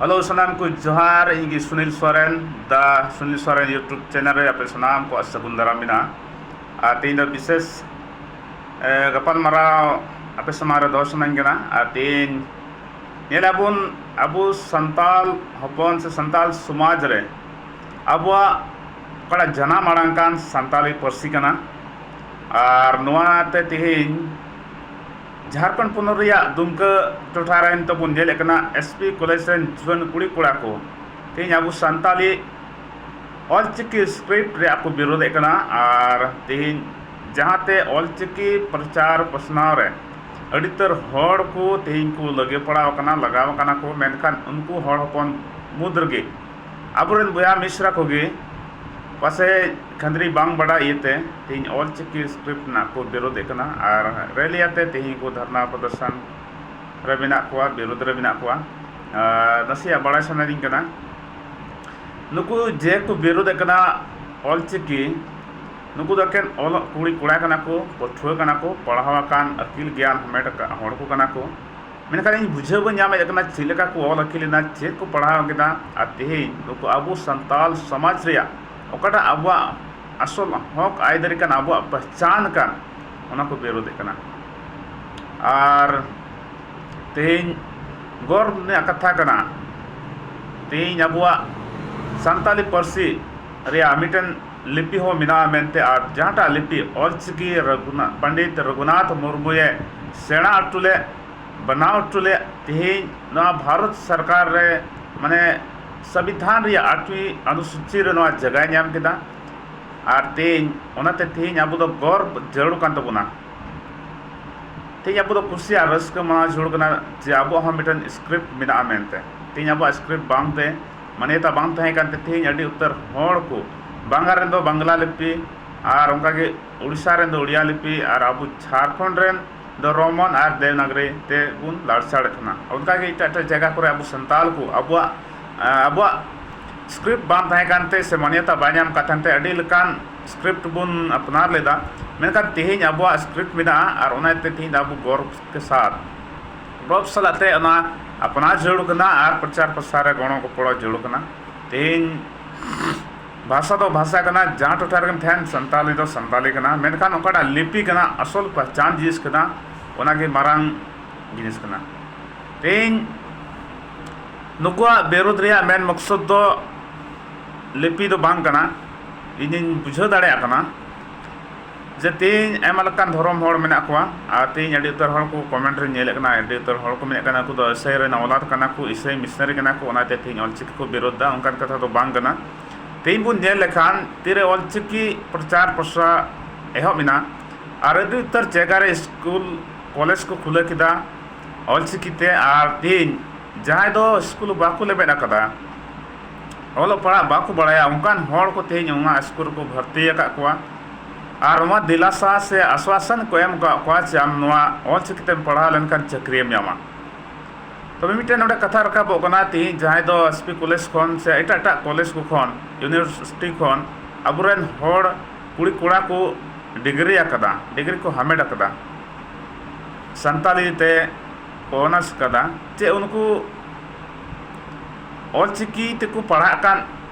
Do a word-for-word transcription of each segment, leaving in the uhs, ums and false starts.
Hello, ᱥᱟᱱᱟᱢ ᱠᱚ ᱡᱚᱦᱟᱨ᱾ ᱤᱧ ᱜᱮ ᱥᱩᱱᱤᱞ ᱥᱚᱨᱮᱱ, ᱫᱟ ᱥᱩᱱᱤᱞ ᱥᱚᱨᱮᱱ YouTube channel ᱨᱮ ᱟᱯᱮ ᱥᱟᱱᱟᱢ ᱠᱚᱣᱟᱜ ᱥᱟᱹᱜᱩᱱ ᱫᱟᱨᱟᱢ ᱢᱮᱱᱟᱜᱼᱟ᱾ ᱟᱨ ᱛᱮᱦᱮᱧ ᱫᱚ ᱵᱤᱥᱮᱥ, ᱮ, ᱜᱟᱯᱟᱞᱢᱟᱨᱟᱣ ᱟᱯᱮ ᱥᱟᱢᱟᱝ ᱨᱮ ᱫᱚᱦᱚ ᱥᱟᱱᱟᱧ ᱠᱟᱱᱟ᱾ ᱟᱨ ᱛᱮᱦᱮᱧ ᱧᱮᱞ ᱟᱵᱚᱱ, ᱟᱵᱚ ᱥᱟᱱᱛᱟᱞ ᱦᱚᱯᱚᱱ ᱥᱮ ᱥᱟᱱᱛᱟᱞ ᱥᱚᱢᱟᱡᱽ ᱨᱮ ᱟᱵᱚᱣᱟᱜ ᱚᱠᱟᱴᱟᱜ ᱡᱟᱱᱟᱢ ᱟᱲᱟᱝ ᱠᱟᱱ ᱥᱟᱱᱛᱟᱞᱤ ᱯᱟᱹᱨᱥᱤ ᱠᱟᱱᱟ᱾ ᱟᱨ ᱱᱚᱣᱟ ᱛᱮ ᱛᱮᱦᱮᱧ ᱡᱷᱟᱲᱠᱷᱚᱸᱰ ᱯᱚᱱᱚᱛ ᱨᱮᱭᱟᱜ ᱫᱩᱢᱠᱟᱹ ᱴᱚᱴᱷᱟ ᱨᱮᱱ ᱛᱟᱵᱚᱱ ᱧᱮᱞᱮᱫ ᱠᱟᱱᱟ, S P College ᱨᱮᱱ ᱡᱩᱣᱟᱹᱱ ᱠᱩᱲᱤ ᱠᱚᱲᱟ ᱠᱚ ᱛᱮᱦᱮᱧ ᱟᱵᱚ ᱥᱟᱱᱛᱟᱞᱤ ᱚᱞᱪᱤᱠᱤ script ᱨᱮᱭᱟᱜ ᱠᱚ ᱵᱤᱨᱳᱫᱮᱫ ᱠᱟᱱᱟ᱾ ᱟᱨ ᱛᱮᱦᱮᱧ ᱡᱟᱦᱟᱸᱛᱮ ᱚᱞᱪᱤᱠᱤ ᱯᱨᱚᱪᱟᱨ ᱯᱟᱥᱱᱟᱣ ᱨᱮ ᱟᱹᱰᱤ ᱩᱛᱟᱹᱨ ᱦᱚᱲ ᱠᱚ ᱛᱮᱦᱮᱧ ᱠᱚ ᱞᱟᱜᱮ ᱯᱟᱲᱟᱣ ᱟᱠᱟᱱᱟ, ᱞᱟᱜᱟᱣ ᱟᱠᱟᱱᱟ ᱠᱚ, ᱢᱮᱱᱠᱷᱟᱱ ᱩᱱᱠᱩ ᱦᱚᱲ ᱦᱚᱯᱚᱱ ᱢᱩᱫᱽ ᱨᱮᱜᱮ ᱟᱵᱚᱨᱮᱱ ᱵᱚᱭᱦᱟ ᱢᱤᱥᱨᱟ ᱠᱚᱜᱮ ᱯᱟᱥᱮᱡ ᱠᱷᱟᱹᱱᱫᱽᱨᱤ ᱵᱟᱝ ᱵᱟᱰᱟᱭ ᱤᱭᱟᱹᱛᱮ ᱛᱮᱦᱮᱧ ᱚᱞᱪᱤᱠᱤ script ᱨᱮᱱᱟᱜ ᱠᱚ ᱵᱤᱨᱳᱫᱮᱫ ᱠᱟᱱᱟ᱾ ᱟᱨ rally ᱟᱛᱮ ᱛᱮᱦᱮᱧ ᱠᱚ ᱫᱷᱟᱨᱱᱟ ᱯᱨᱚᱫᱚᱨᱥᱚᱱ ᱨᱮ ᱢᱮᱱᱟᱜ ᱠᱚᱣᱟ, ᱵᱤᱨᱳᱫᱷ ᱨᱮ ᱢᱮᱱᱟᱜ ᱠᱚᱣᱟ᱾ ᱟᱨ ᱱᱟᱥᱮᱭᱟᱜ ᱵᱟᱲᱟᱭ ᱥᱟᱱᱟᱭᱤᱧ ᱠᱟᱱᱟ, ᱱᱩᱠᱩ ᱡᱮ ᱠᱚ ᱵᱤᱨᱳᱫᱮᱫ ᱠᱟᱱᱟ ᱚᱞᱪᱤᱠᱤ, ᱱᱩᱠᱩ ᱫᱚ ᱮᱠᱮᱱ ᱚᱞᱚᱜ ᱠᱩᱲᱤ ᱠᱚᱲᱟ ᱠᱟᱱᱟ ᱠᱚ, ᱯᱟᱹᱴᱷᱩᱣᱟᱹ ᱠᱟᱱᱟ ᱠᱚ, ᱯᱟᱲᱦᱟᱣ ᱟᱠᱟᱱ, ᱟᱹᱠᱤᱞ ᱜᱮᱭᱟᱱ ᱦᱟᱢᱮᱴ ᱟᱠᱟᱫ ᱦᱚᱲ ᱠᱚ ᱠᱟᱱᱟ ᱠᱚ᱾ ᱢᱮᱱᱠᱷᱟᱱ ᱤᱧ ᱵᱩᱡᱷᱟᱹᱣ ᱵᱟᱹᱧ ᱧᱟᱢᱮᱫ ᱠᱟᱱᱟ ᱪᱮᱫ ᱞᱮᱠᱟ ᱠᱚ ᱚᱞ ᱟᱹᱠᱤᱞ ᱮᱱᱟ, ᱪᱮᱫ ᱠᱚ ᱯᱟᱲᱦᱟᱣ ᱠᱮᱫᱟ, ᱟᱨ ᱛᱮᱦᱮᱧ ᱱᱩᱠᱩ ᱟᱵᱚ ᱥᱟᱱᱛᱟᱞ ᱥᱚᱢᱟᱡᱽ ᱨᱮᱭᱟᱜ ᱚᱠᱟᱴᱟᱜ ᱟᱵᱚᱣᱟᱜ ᱟᱥᱚᱞ ᱦᱚᱠ ᱟᱹᱭᱫᱟᱹᱨᱤ ᱠᱟᱱ, ᱟᱵᱚᱣᱟᱜ ᱯᱮᱦᱪᱟᱱ ᱠᱟᱱ, ᱚᱱᱟ ᱠᱚ ᱵᱤᱨᱳᱫᱮᱫ ᱠᱟᱱᱟ᱾ ᱟᱨ ᱛᱮᱦᱮᱧ ᱜᱚᱨᱵ ᱨᱮᱭᱟᱜ ᱠᱟᱛᱷᱟ ᱠᱟᱱᱟ, ᱛᱮᱦᱮᱧ ᱟᱵᱚᱣᱟᱜ ᱥᱟᱱᱛᱟᱞᱤ ᱯᱟᱹᱨᱥᱤ ᱨᱮᱭᱟᱜ ᱢᱤᱫᱴᱮᱱ ᱞᱤᱯᱤ ᱦᱚᱸ ᱢᱮᱱᱟᱜᱼᱟ ᱢᱮᱱᱛᱮ, ᱟᱨ ᱡᱟᱦᱟᱸᱴᱟᱜ ᱞᱤᱯᱤ ᱚᱞᱪᱤᱠᱤ ᱨᱚᱜᱷᱩᱱᱟ-, ᱯᱚᱱᱰᱤᱛ ᱨᱚᱜᱷᱩᱱᱟᱛᱷ ᱢᱩᱨᱢᱩᱭᱮ ᱥᱮᱬᱟ ᱦᱚᱴᱚ ᱞᱮᱫ, ᱵᱮᱱᱟᱣ ᱦᱚᱴᱚ ᱞᱮᱫ, ᱛᱮᱦᱮᱧ ᱱᱚᱣᱟ ᱵᱷᱟᱨᱚᱛ ᱥᱚᱨᱠᱟᱨ ᱨᱮ, ᱢᱟᱱᱮ, ᱥᱚᱝᱵᱤᱫᱷᱟᱱ ᱨᱮᱭᱟᱜ ᱟᱴᱣᱤ ᱚᱱᱩᱥᱩᱪᱤ ᱨᱮ ᱱᱚᱣᱟ ᱡᱟᱭᱜᱟᱭ ᱧᱟᱢ ᱠᱮᱫᱟ᱾ ᱟᱨ ᱛᱮᱦᱮᱧ, ᱚᱱᱟᱛᱮ ᱛᱮᱦᱮᱧ ᱟᱵᱚ ᱫᱚ ᱜᱚᱨᱵ ᱡᱟᱹᱨᱩᱲ ᱠᱟᱱ ᱛᱟᱵᱚᱱᱟ᱾ ᱛᱮᱦᱮᱧ ᱟᱵᱚ ᱫᱚ ᱠᱩᱥᱤ ᱟᱨ ᱨᱟᱹᱥᱠᱟᱹ ᱢᱟᱱᱟᱣ ᱡᱟᱹᱨᱩᱲ ᱠᱟᱱᱟ ᱡᱮ ᱟᱵᱚᱣᱟᱜ ᱦᱚᱸ ᱢᱤᱫᱴᱮᱱ script ᱢᱮᱱᱟᱜᱼᱟ ᱢᱮᱱᱛᱮ᱾ ᱛᱮᱦᱮᱧ ᱟᱵᱚᱣᱟᱜ script ᱵᱟᱝᱛᱮ, ᱢᱟᱱᱭᱚᱛᱟ ᱵᱟᱝ ᱛᱟᱦᱮᱸ ᱠᱟᱱᱛᱮ, ᱛᱮᱦᱮᱧ ᱟᱹᱰᱤ ᱩᱛᱟᱹᱨ ᱦᱚᱲ ᱠᱚ, ᱵᱟᱝᱜᱟᱞ ᱨᱮᱱ ᱫᱚ ᱵᱟᱝᱞᱟ ᱞᱤᱯᱤ, ᱟᱨ ᱚᱱᱠᱟᱜᱮ ᱩᱲᱤᱥᱥᱟ ᱨᱮᱱ ᱫᱚ ᱩᱲᱤᱭᱟ ᱞᱤᱯᱤ, ᱟᱨ ᱟᱵᱚ ᱡᱷᱟᱲᱠᱷᱚᱸᱰ ᱨᱮᱱ ᱫᱚ ᱨᱳᱢᱟᱱ ᱟᱨ ᱫᱮᱵᱽᱱᱟᱜᱽᱨᱤ ᱛᱮ ᱵᱚᱱ ᱞᱟᱲᱪᱟᱲᱮᱫ ᱠᱟᱱᱟ᱾ ᱚᱱᱠᱟᱜᱮ ᱮᱴᱟᱜ ᱮᱴᱟᱜ ᱡᱟᱭᱜᱟ ᱠᱚᱨᱮ ᱟᱵᱚ ᱥᱟᱱᱛᱟᱞ ᱠᱚ ᱟᱵᱚᱣᱟᱜ, ᱟᱵᱚᱣᱟᱜ script ᱵᱟᱝ ᱛᱟᱦᱮᱸ ᱠᱟᱱᱛᱮ ᱥᱮ ᱢᱟᱱᱭᱚᱛᱟ ᱵᱟᱭ ᱧᱟᱢ ᱠᱟᱱ ᱛᱟᱦᱮᱸ ᱛᱮ ᱟᱹᱰᱤ ᱞᱮᱠᱟᱱ script ᱵᱚᱱ ᱟᱯᱱᱟᱨ ᱞᱮᱫᱟ᱾ ᱢᱮᱱᱠᱷᱟᱱ ᱛᱮᱦᱮᱧ ᱟᱵᱚᱣᱟᱜ script ᱢᱮᱱᱟᱜᱼᱟ, ᱟᱨ ᱚᱱᱟᱛᱮ ᱛᱮᱦᱮᱧ ᱫᱚ ᱟᱵᱚ ᱜᱚᱨᱵ ᱠᱮ ᱥᱟᱛᱷ, ᱜᱚᱨᱵ ᱥᱟᱞᱟᱜ ᱛᱮ ᱚᱱᱟ ᱟᱯᱱᱟᱨ ᱡᱟᱹᱨᱩᱲ ᱠᱟᱱᱟ ᱟᱨ ᱯᱨᱚᱪᱟᱨ ᱯᱨᱚᱥᱟᱨ ᱨᱮ ᱜᱚᱲᱚ ᱜᱚᱯᱚᱲᱚ ᱡᱟᱹᱨᱩᱲ ᱠᱟᱱᱟ᱾ ᱛᱮᱦᱮᱧ ᱵᱷᱟᱥᱟ ᱫᱚ ᱵᱷᱟᱥᱟ ᱠᱟᱱᱟ, ᱡᱟᱦᱟᱸ ᱴᱚᱴᱷᱟ ᱨᱮᱜᱮᱢ ᱛᱟᱦᱮᱱ, ᱥᱟᱱᱛᱟᱞᱤ ᱫᱚ ᱥᱟᱱᱛᱟᱞᱤ ᱠᱟᱱᱟ, ᱢᱮᱱᱠᱷᱟᱱ ᱚᱠᱟᱴᱟᱜ ᱞᱤᱯᱤ ᱠᱟᱱᱟ, ᱟᱥᱚᱞ ᱯᱮᱦᱪᱟᱱ ᱡᱤᱱᱤᱥ ᱠᱟᱱᱟ, ᱚᱱᱟᱜᱮ ᱢᱟᱨᱟᱝ ᱡᱤᱱᱤᱥ ᱠᱟᱱᱟ᱾ ᱛᱮᱦᱮᱧ ᱱᱩᱠᱩᱣᱟᱜ ᱵᱤᱨᱩᱫᱷ ᱨᱮᱭᱟᱜ ᱢᱮᱱ ᱢᱚᱠᱥᱚᱫ ᱫᱚ ᱞᱤᱯᱤ ᱫᱚ ᱵᱟᱝ ᱠᱟᱱᱟ᱾ ᱤᱧᱤᱧ ᱵᱩᱡᱷᱟᱹᱣ ᱫᱟᱲᱮᱭᱟᱜ ᱠᱟᱱᱟ ᱡᱮ ᱛᱮᱦᱮᱧ ᱟᱭᱢᱟ ᱞᱮᱠᱟᱱ ᱫᱷᱚᱨᱚᱢ ᱦᱚᱲ ᱢᱮᱱᱟᱜ ᱠᱚᱣᱟ, ᱟᱨ ᱛᱮᱦᱮᱧ ᱟᱹᱰᱤ ᱩᱛᱟᱹᱨ ᱦᱚᱲ ᱠᱚ ᱠᱚᱢᱮᱱᱴ ᱨᱮᱧ ᱧᱮᱞᱮᱫ ᱠᱟᱱᱟ, ᱟᱹᱰᱤ ᱩᱛᱟᱹᱨ ᱦᱚᱲ ᱠᱚ ᱢᱮᱱᱮᱫ ᱠᱟᱱᱟ, ᱩᱱᱠᱩ ᱫᱚ ᱤᱥᱟᱹᱭ ᱨᱮᱱ ᱚᱣᱞᱟᱫ ᱠᱟᱱᱟ ᱠᱚ, ᱤᱥᱟᱹᱭ ᱢᱤᱥᱱᱟᱨᱤ ᱠᱟᱱᱟ ᱠᱚ, ᱚᱱᱟᱛᱮ ᱛᱮᱦᱮᱧ ᱚᱞᱪᱤᱠᱤ ᱠᱚ ᱵᱤᱨᱳᱫᱷ ᱫᱟ᱾ ᱚᱱᱠᱟᱱ ᱠᱟᱛᱷᱟ ᱫᱚ ᱵᱟᱝ ᱠᱟᱱᱟ᱾ ᱛᱮᱦᱮᱧ ᱵᱚᱱ ᱧᱮᱞ ᱞᱮᱠᱷᱟᱱ ᱛᱤᱨᱮ ᱚᱞᱪᱤᱠᱤ ᱯᱨᱚᱪᱟᱨ ᱯᱨᱚᱥᱟᱨ ᱮᱦᱚᱵ ᱮᱱᱟ, ᱟᱨ ᱟᱹᱰᱤ ᱩᱛᱟᱹᱨ ᱡᱟᱭᱜᱟ ᱨᱮ ᱥᱠᱩᱞ, ᱠᱚᱞᱮᱡᱽ ᱠᱚ ᱠᱷᱩᱞᱟᱹᱣ ᱠᱮᱫᱟ ᱚᱞᱪᱤᱠᱤ ᱛᱮ, ᱟᱨ ᱛᱮᱦᱮᱧ ᱡᱟᱦᱟᱸᱭ ᱫᱚ ᱥᱠᱩᱞ ᱵᱟᱠᱚ ᱞᱮᱵᱮᱫ ᱟᱠᱟᱫᱟ, ᱚᱞᱚᱜ ᱯᱟᱲᱦᱟᱜ ᱵᱟᱠᱚ ᱵᱟᱲᱟᱭᱟ, ᱚᱱᱠᱟᱱ ᱦᱚᱲ ᱠᱚ ᱛᱮᱦᱮᱧ ᱚᱱᱟ ᱥᱠᱩᱞ ᱨᱮᱠᱚ ᱵᱷᱚᱨᱛᱤ ᱟᱠᱟᱫ ᱠᱚᱣᱟ᱾ ᱟᱨ ᱱᱚᱣᱟ ᱫᱤᱞᱟᱥᱟ ᱥᱮ ᱟᱥᱣᱟᱥᱚᱱ ᱠᱚ ᱮᱢ ᱟᱠᱟᱫ ᱠᱚᱣᱟ ᱡᱮ ᱟᱢ ᱱᱚᱣᱟ ᱚᱞᱪᱤᱠᱤ ᱛᱮᱢ ᱯᱟᱲᱦᱟᱣ ᱞᱮᱱᱠᱷᱟᱱ ᱪᱟᱹᱠᱨᱤᱭᱮᱢ ᱧᱟᱢᱟ᱾ ᱛᱚᱵᱮ ᱢᱤᱫᱴᱮᱱ ᱱᱚᱰᱮ ᱠᱟᱛᱷᱟ ᱨᱟᱠᱟᱵᱚᱜ ᱠᱟᱱᱟ, ᱛᱮᱦᱮᱧ ᱡᱟᱦᱟᱸᱭ ᱫᱚ ᱮᱥ ᱯᱤ ᱠᱚᱞᱮᱡᱽ ᱠᱷᱚᱱ ᱥᱮ ᱮᱴᱟᱜ ᱮᱴᱟᱜ ᱠᱚᱞᱮᱡᱽ ᱠᱚ ᱠᱷᱚᱱ, ᱤᱭᱩᱱᱤᱵᱷᱟᱨᱥᱤᱴᱤ ᱠᱷᱚᱱ ᱟᱵᱚᱨᱮᱱ ᱦᱚᱲ, ᱠᱩᱲᱤ ᱠᱚᱲᱟ ᱠᱚ ᱰᱤᱜᱽᱨᱤ ᱟᱠᱟᱫᱟ, ᱰᱤᱜᱽᱨᱤ ᱠᱚ ᱦᱟᱢᱮᱴ ᱟᱠᱟᱫᱟ, ᱥᱟᱱᱛᱟᱞᱤ ᱛᱮ ᱠᱚ ᱚᱱᱟᱨᱥ ᱟᱠᱟᱫᱟ, ᱪᱮᱫ ᱩᱱᱠᱩ ᱚᱞᱪᱤᱠᱤ ᱛᱮᱠᱚ ᱯᱟᱲᱦᱟᱜ ᱠᱟᱱ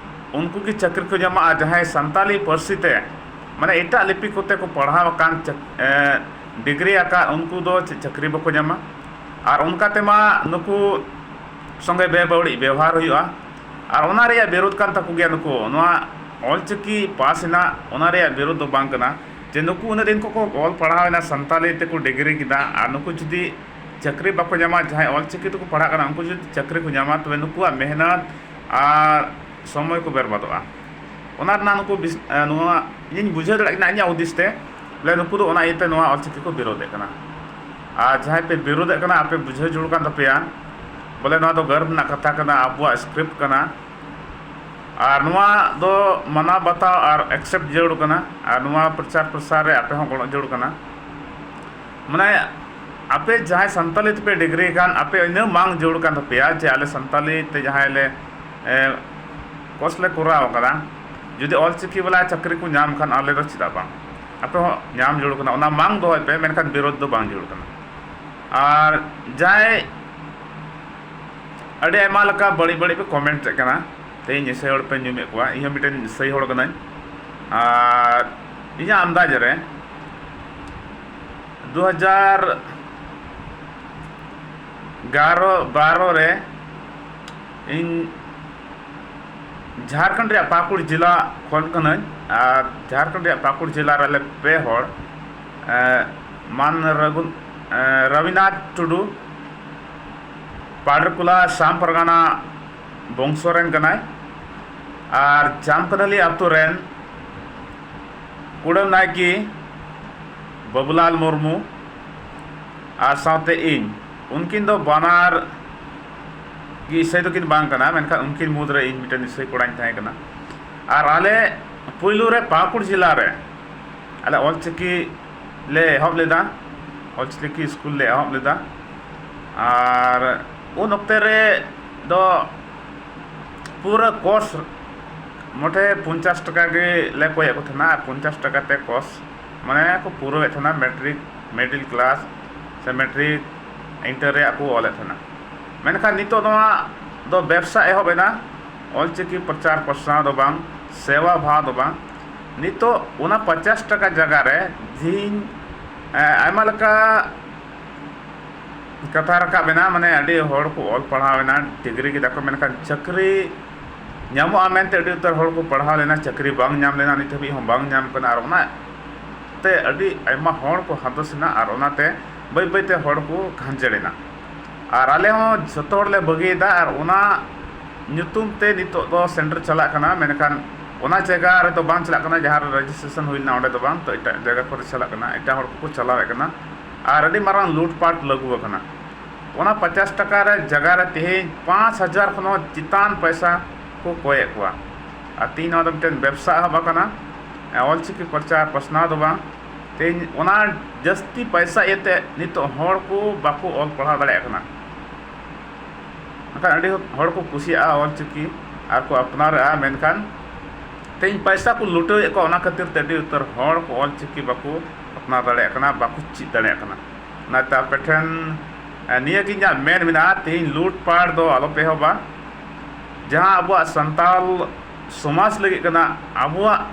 ᱩᱱᱠᱩ ᱜᱮ ᱪᱟᱹᱠᱨᱤ ᱠᱚ ᱧᱟᱢᱟ? ᱟᱨ ᱡᱟᱦᱟᱸᱭ ᱥᱟᱱᱛᱟᱞᱤ ᱯᱟᱹᱨᱥᱤ ᱛᱮ, ᱢᱟᱱᱮ, ᱮᱴᱟᱜ ᱞᱤᱯᱤ ᱠᱚᱛᱮ ᱠᱚ ᱯᱟᱲᱦᱟᱣ ᱟᱠᱟᱱ, ᱪᱟᱹᱠ-, ᱮ, ᱰᱤᱜᱽᱨᱤ ᱟᱠᱟᱫ, ᱩᱱᱠᱩ ᱫᱚ ᱪᱮᱫ ᱪᱟᱹᱠᱨᱤ ᱵᱟᱠᱚ ᱧᱟᱢᱟ? ᱟᱨ ᱚᱱᱠᱟ ᱛᱮᱢᱟ ᱱᱩᱠᱩ ᱥᱚᱸᱜᱮ ᱵᱮᱵᱟᱹᱲᱤᱡ ᱵᱮᱣᱦᱟᱨ ᱦᱩᱭᱩᱜᱼᱟ᱾ ᱟᱨ ᱚᱱᱟ ᱨᱮᱭᱟᱜ ᱵᱤᱨᱳᱫᱷ ᱠᱟᱱ ᱛᱟᱠᱚ ᱜᱮᱭᱟ᱾ ᱱᱩᱠᱩ ᱱᱚᱣᱟ ᱚᱞᱪᱤᱠᱤ ᱯᱟᱥ ᱮᱱᱟ, ᱚᱱᱟ ᱨᱮᱭᱟᱜ ᱵᱤᱨᱳᱫᱷ ᱫᱚ ᱵᱟᱝ ᱠᱟᱱᱟ ᱡᱮ ᱱᱩᱠᱩ ᱩᱱᱟᱹᱜ ᱫᱤᱱ ᱠᱚ, ᱠᱚ ᱚᱞ ᱯᱟᱲᱦᱟᱣ ᱮᱱᱟ, ᱥᱟᱱᱛᱟᱞᱤ ᱛᱮᱠᱚ ᱰᱤᱜᱽᱨᱤ ᱠᱮᱫᱟ, ᱟᱨ ᱱᱩᱠᱩ ᱡᱩᱫᱤ ᱪᱟᱹᱠᱨᱤ ᱵᱟᱠᱚ ᱧᱟᱢᱟ, ᱡᱟᱦᱟᱸᱭ ᱚᱞᱪᱤᱠᱤ ᱛᱮᱠᱚ ᱯᱟᱲᱦᱟᱜ ᱠᱟᱱᱟ, ᱩᱱᱠᱩ ᱡᱩᱫᱤ ᱪᱟᱹᱠᱨᱤ ᱠᱚ ᱧᱟᱢᱟ, ᱛᱚᱵᱮ ᱱᱩᱠᱩᱣᱟᱜ ᱢᱮᱦᱱᱚᱛ ᱟᱨ ᱥᱚᱢᱚᱭ ᱠᱚ ᱵᱮᱨᱵᱟᱫᱚᱜᱼᱟ᱾ ᱚᱱᱟ ᱨᱮᱱᱟᱜ ᱱᱩᱠᱩ ᱵᱤᱥ-, ᱮ, ᱱᱚᱣᱟ ᱤᱧᱤᱧ ᱵᱩᱡᱷᱟᱹᱣ ᱫᱟᱲᱮᱭᱟᱜ ᱠᱟᱱᱟ ᱤᱧᱟᱹᱜ ᱦᱩᱫᱤᱥ ᱛᱮ, ᱵᱚᱞᱮ, ᱱᱩᱠᱩ ᱫᱚ ᱚᱱᱟ ᱤᱭᱟᱹᱛᱮ ᱱᱚᱣᱟ ᱚᱞᱪᱤᱠᱤ ᱠᱚ ᱵᱤᱨᱳᱫᱷᱮᱫ ᱠᱟᱱᱟ᱾ ᱟᱨ ᱡᱟᱦᱟᱸᱭ ᱯᱮ ᱵᱤᱨᱳᱫᱷᱮᱫ ᱠᱟᱱᱟ, ᱟᱯᱮ ᱵᱩᱡᱷᱟᱹᱣ ᱡᱟᱹᱨᱩᱲ ᱠᱟᱱ ᱛᱟᱯᱮᱭᱟ, ᱵᱚᱞᱮ, ᱱᱚᱣᱟ ᱫᱚ ᱜᱚᱨᱵ ᱨᱮᱱᱟᱜ ᱠᱟᱛᱷᱟ ᱠᱟᱱᱟ, ᱟᱵᱚᱣᱟᱜ ᱥᱠᱨᱤᱯᱴ ᱠᱟᱱᱟ, ᱟᱨ ᱱᱚᱣᱟ ᱫᱚ ᱢᱟᱱᱟᱣ ᱵᱟᱛᱟᱣ ᱟᱨ ᱮᱠᱥᱮᱯᱴ ᱡᱟᱹᱨᱩᱲ ᱠᱟᱱᱟ, ᱟᱨ ᱱᱚᱣᱟ ᱯᱨᱚᱪᱟᱨ ᱯᱨᱚᱥᱟᱨ ᱨᱮ ᱟᱯᱮ ᱦᱚᱸ ᱜᱚᱲᱚ ᱡᱟᱹᱨᱩᱲ ᱠᱟᱱᱟ᱾ ᱢᱟᱱᱮ, ᱟᱯᱮ ᱡᱟᱦᱟᱸᱭ ᱥᱟᱱᱛᱟᱞᱤ ᱛᱮᱯᱮ ᱰᱤᱜᱽᱨᱤ ᱠᱟᱱ, ᱟᱯᱮ ᱤᱱᱟᱹ ᱢᱟᱝ ᱡᱟᱹᱨᱩᱲ ᱠᱟᱱ ᱛᱟᱯᱮᱭᱟ ᱡᱮ ᱟᱞᱮ ᱥᱟᱱᱛᱟᱞᱤ ᱛᱮ ᱡᱟᱦᱟᱸᱭ ᱞᱮ, ᱮ, ᱠᱳᱨᱥ ᱞᱮ ᱠᱚᱨᱟᱣ ᱠᱟᱫᱟ, ᱡᱩᱫᱤ ᱚᱞᱪᱤᱠᱤ ᱵᱟᱞᱟ ᱪᱟᱹᱠᱨᱤ ᱠᱚ ᱧᱟᱢ ᱠᱷᱟᱱ, ᱟᱞᱮ ᱫᱚ ᱪᱮᱫᱟᱜ ᱵᱟᱝ? ᱟᱯᱮ ᱦᱚᱸ ᱧᱟᱢ ᱡᱟᱹᱨᱩᱲ ᱠᱟᱱᱟ, ᱚᱱᱟ ᱢᱟᱝ ᱫᱚᱦᱚᱭ ᱯᱮ, ᱢᱮᱱᱠᱷᱟᱱ ᱵᱤᱨᱳᱫᱷ ᱫᱚ ᱵᱟᱝ ᱡᱟᱹᱨᱩᱲ ᱠᱟᱱᱟ᱾ ᱟᱨ ᱡᱟᱦᱟᱸᱭ ᱟᱹᱰᱤ ᱟᱭᱢᱟ ᱞᱮᱠᱟ ᱵᱟᱹᱲᱤᱡ ᱵᱟᱹᱲᱤᱡ ᱯᱮ comment ᱮᱫ ᱠᱟᱱᱟ᱾ ᱛᱮᱦᱮᱧ ᱤᱥᱟᱹᱭ ᱦᱚᱲ ᱯᱮ ᱧᱩᱢᱮᱫ ᱠᱚᱣᱟ, ᱤᱧ ᱦᱚᱸ ᱢᱤᱫᱴᱮᱱ ᱤᱥᱟᱹᱭ ᱦᱚᱲ ᱠᱟᱹᱱᱟᱹᱧ᱾ ᱟᱨ ᱤᱧᱟᱹᱜ ᱟᱱᱫᱟᱡᱽ ᱨᱮ ᱫᱩ ᱦᱟᱡᱟᱨ ᱮᱜᱟᱨᱚ ᱵᱟᱨᱚ ᱨᱮ ᱤᱧ ᱡᱷᱟᱲᱠᱷᱚᱸᱰ ᱨᱮᱭᱟᱜ ᱯᱟᱹᱠᱩᱲ ᱡᱮᱞᱟ ᱠᱷᱚᱱ ᱠᱟᱹᱱᱟᱹᱧ᱾ ᱟᱨ ᱡᱷᱟᱲᱠᱷᱚᱸᱰ ᱨᱮᱭᱟᱜ ᱯᱟᱹᱠᱩᱲ ᱡᱮᱞᱟ ᱨᱮ ᱟᱞᱮ ᱯᱮ ᱦᱚᱲ, ᱮ, ᱢᱟᱱ ᱨᱟᱹᱜᱷᱩ-, ᱮ, ᱨᱚᱵᱤᱱᱟᱛᱷ ᱴᱩᱰᱩ, ᱯᱟᱰᱨᱠᱩᱞᱟ ᱥᱟᱢ ᱯᱟᱨᱜᱟᱱᱟ ᱵᱚᱝᱥᱚ ᱨᱮᱱ ᱠᱟᱱᱟᱭ, ᱟᱨ ᱡᱟᱢᱠᱟᱱᱟᱞᱤ ᱟᱛᱳ ᱨᱮᱱ ᱠᱩᱰᱟᱹᱢ ᱱᱟᱭᱠᱮ ᱵᱟᱹᱵᱩᱞᱟᱞ ᱢᱩᱨᱢᱩ, ᱟᱨ ᱥᱟᱶᱛᱮ ᱤᱧ᱾ ᱩᱱᱠᱤᱱ ᱫᱚ ᱵᱟᱱᱟᱨ ᱜᱮ ᱤᱥᱟᱹᱭ ᱫᱚᱠᱤᱱ ᱵᱟᱝ ᱠᱟᱱᱟ, ᱢᱮᱱᱠᱷᱟᱱ ᱩᱱᱠᱤᱱ ᱢᱩᱫᱽᱨᱮ ᱤᱧ ᱢᱤᱫᱴᱮᱱ ᱤᱥᱟᱹᱭ ᱠᱚᱲᱟᱧ ᱛᱟᱦᱮᱸ ᱠᱟᱱᱟ᱾ ᱟᱨ ᱟᱞᱮ ᱯᱩᱭᱞᱩ ᱨᱮ ᱯᱟᱹᱠᱩᱲ ᱡᱮᱞᱟ ᱨᱮ ᱟᱞᱮ ᱚᱞᱪᱤᱠᱤ ᱞᱮ ᱮᱦᱚᱵ ᱞᱮᱫᱟ, ᱚᱞᱪᱤᱠᱤ ᱥᱠᱩᱞ ᱞᱮ ᱮᱦᱚᱵ ᱞᱮᱫᱟ᱾ ᱟᱨ ᱩᱱ ᱚᱠᱛᱮ ᱨᱮ ᱫᱚ ᱯᱩᱨᱟᱹ course ᱢᱚᱴᱷᱮ ᱯᱚᱧᱪᱟᱥ ᱴᱟᱠᱟ ᱜᱮ ᱞᱮ ᱠᱚᱭᱮᱫ ᱠᱚ ᱛᱟᱦᱮᱱᱟ, ᱟᱨ ᱯᱚᱧᱪᱟᱥ ᱴᱟᱠᱟ ᱛᱮ course ᱢᱟᱱᱮ ᱠᱚ ᱯᱩᱨᱟᱹᱣᱮᱫ ᱛᱟᱦᱮᱱᱟ, ᱢᱮᱴᱨᱤᱠ, ᱢᱤᱰᱤᱞ ᱠᱞᱟᱥ ᱥᱮ ᱢᱮᱴᱨᱤᱠ, ᱤᱱᱴᱟᱨ ᱨᱮᱭᱟᱜ ᱠᱚ ᱚᱞᱮᱫ ᱛᱟᱦᱮᱱᱟ᱾ ᱢᱮᱱᱠᱷᱟᱱ ᱱᱤᱛᱚᱜ ᱱᱚᱣᱟ ᱫᱚ ᱵᱮᱵᱽᱥᱟ ᱮᱦᱚᱵ ᱮᱱᱟ, ᱚᱞᱪᱤᱠᱤ ᱯᱨᱚᱪᱟᱨ ᱯᱨᱚᱥᱟᱨ ᱫᱚ ᱵᱟᱝ, ᱥᱮᱵᱟ ᱵᱷᱟᱣ ᱫᱚ ᱵᱟᱝ᱾ ᱱᱤᱛᱚᱜ ᱚᱱᱟ ᱯᱚᱧᱪᱟᱥ ᱴᱟᱠᱟ ᱡᱟᱭᱜᱟ ᱨᱮ ᱛᱮᱦᱮᱧ, ᱮ, ᱟᱭᱢᱟ ᱞᱮᱠᱟ ᱠᱟᱛᱷᱟ ᱨᱟᱠᱟᱵ ᱮᱱᱟ, ᱢᱟᱱᱮ ᱟᱹᱰᱤ ᱦᱚᱲ ᱠᱚ ᱚᱞ ᱯᱟᱲᱦᱟᱣ ᱮᱱᱟ, ᱰᱤᱜᱽᱨᱤ ᱠᱮᱫᱟ ᱠᱚ, ᱢᱮᱱᱠᱷᱟᱱ ᱪᱟᱹᱠᱨᱤ ᱧᱟᱢᱚᱜᱼᱟ ᱢᱮᱱᱛᱮ ᱟᱹᱰᱤ ᱩᱛᱟᱹᱨ ᱦᱚᱲ ᱠᱚ ᱯᱟᱲᱦᱟᱣ ᱞᱮᱱᱟ, ᱪᱟᱹᱠᱨᱤ ᱵᱟᱝ ᱧᱟᱢ ᱞᱮᱱᱟ, ᱱᱤᱛ ᱦᱟᱹᱵᱤᱡ ᱦᱚᱸ ᱵᱟᱝ ᱧᱟᱢ ᱠᱟᱱᱟ᱾ ᱟᱨ ᱚᱱᱟ ᱛᱮ ᱟᱹᱰᱤ ᱟᱭᱢᱟ ᱦᱚᱲ ᱠᱚ ᱦᱟᱫᱚᱥ ᱮᱱᱟ, ᱟᱨ ᱚᱱᱟᱛᱮ ᱵᱟᱹᱭ ᱵᱟᱹᱭ ᱛᱮ ᱦᱚᱲ ᱠᱚ ᱜᱷᱟᱸᱡᱮᱲ ᱮᱱᱟ᱾ ᱟᱨ ᱟᱞᱮ ᱦᱚᱸ ᱡᱷᱚᱛᱚ ᱦᱚᱲ ᱞᱮ ᱵᱟᱹᱜᱤᱭᱮᱫᱟ, ᱟᱨ ᱚᱱᱟ ᱧᱩᱛᱩᱢ ᱛᱮ ᱱᱤᱛᱚᱜ ᱫᱚ ᱥᱮᱱᱴᱟᱨ ᱪᱟᱞᱟᱜ ᱠᱟᱱᱟ, ᱢᱮᱱᱠᱷᱟᱱ ᱚᱱᱟ ᱡᱟᱭᱜᱟ ᱨᱮᱫᱚ ᱵᱟᱝ ᱪᱟᱞᱟᱜ ᱠᱟᱱᱟ, ᱡᱟᱦᱟᱸ ᱨᱮ ᱨᱮᱡᱤᱥᱴᱨᱮᱥᱚᱱ ᱦᱩᱭ ᱞᱮᱱᱟ ᱚᱸᱰᱮ ᱫᱚ ᱵᱟᱝ, ᱛᱚ ᱮᱴᱟᱜ ᱡᱟᱭᱜᱟ ᱠᱚᱨᱮ ᱪᱟᱞᱟᱜ ᱠᱟᱱᱟ, ᱮᱴᱟᱜ ᱦᱚᱲ ᱠᱚᱠᱚ ᱪᱟᱞᱟᱣᱮᱫ ᱠᱟᱱᱟ᱾ ᱟᱨ ᱟᱹᱰᱤ ᱢᱟᱨᱟᱝ ᱞᱩᱴᱯᱟᱴ ᱞᱟᱹᱜᱩ ᱟᱠᱟᱱᱟ᱾ ᱚᱱᱟ ᱯᱚᱧᱪᱟᱥ ᱴᱟᱠᱟ ᱨᱮ ᱡᱟᱭᱜᱟ ᱨᱮ ᱛᱮᱦᱮᱧ ᱯᱟᱸᱪ ᱦᱟᱡᱟᱨ ᱠᱷᱚᱱ ᱦᱚᱸ ᱪᱮᱛᱟᱱ ᱯᱚᱭᱥᱟ ᱠᱚ ᱠᱚᱭᱮᱫ ᱠᱚᱣᱟ᱾ ᱟᱨ ᱛᱮᱦᱮᱧ ᱱᱚᱣᱟ ᱫᱚ ᱢᱤᱫᱴᱮᱱ ᱵᱮᱵᱽᱥᱟ ᱮᱦᱚᱵ ᱟᱠᱟᱱᱟ, ᱚᱞᱪᱤᱠᱤ ᱯᱨᱚᱪᱟᱨ ᱯᱟᱥᱱᱟᱣ ᱫᱚ ᱵᱟᱝ᱾ ᱛᱮᱦᱮᱧ ᱚᱱᱟ ᱡᱟᱹᱥᱛᱤ ᱯᱚᱭᱥᱟ ᱤᱭᱟᱹᱛᱮ ᱱᱤᱛᱚᱜ ᱦᱚᱲ ᱠᱚ ᱵᱟᱠᱚ ᱚᱞ ᱯᱟᱲᱦᱟᱣ ᱫᱟᱲᱮᱭᱟᱜ ᱠᱟᱱᱟ᱾ ᱢᱮᱱᱠᱷᱟᱱ ᱟᱹᱰᱤ ᱦᱚᱲ ᱠᱚ ᱠᱩᱥᱤᱭᱟᱜᱼᱟ ᱚᱞᱪᱤᱠᱤ ᱟᱨ ᱠᱚ ᱟᱯᱱᱟᱨᱮᱜᱼᱟ, ᱢᱮᱱᱠᱷᱟᱱ ᱛᱮᱦᱮᱧ ᱯᱚᱭᱥᱟ ᱠᱚ ᱞᱩᱴᱟᱹᱣᱮᱫ ᱠᱚᱣᱟ, ᱚᱱᱟ ᱠᱷᱟᱹᱛᱤᱨ ᱛᱮ ᱟᱹᱰᱤ ᱩᱛᱟᱹᱨ ᱦᱚᱲ ᱠᱚ ᱚᱞᱪᱤᱠᱤ ᱵᱟᱠᱚ ᱟᱯᱱᱟᱨ ᱫᱟᱲᱮᱭᱟᱜ ᱠᱟᱱᱟ, ᱵᱟᱠᱚ ᱪᱮᱫ ᱫᱟᱲᱮᱭᱟᱜ ᱠᱟᱱᱟ᱾ ᱚᱱᱟᱛᱮ ᱟᱯᱮ ᱴᱷᱮᱱ ᱱᱤᱭᱟᱹ ᱜᱮ ᱤᱧᱟᱹᱜ ᱢᱮᱱ ᱢᱮᱱᱟᱜᱼᱟ, ᱛᱮᱦᱮᱧ ᱞᱩᱴ ᱯᱟᱴ ᱫᱚ ᱟᱞᱚᱯᱮ ᱮᱦᱚᱵᱟ᱾ ᱡᱟᱦᱟᱸ ᱟᱵᱚᱣᱟᱜ ᱥᱟᱱᱛᱟᱞ ᱥᱚᱢᱟᱡᱽ ᱞᱟᱹᱜᱤᱫ ᱠᱟᱱᱟ, ᱟᱵᱚᱣᱟᱜ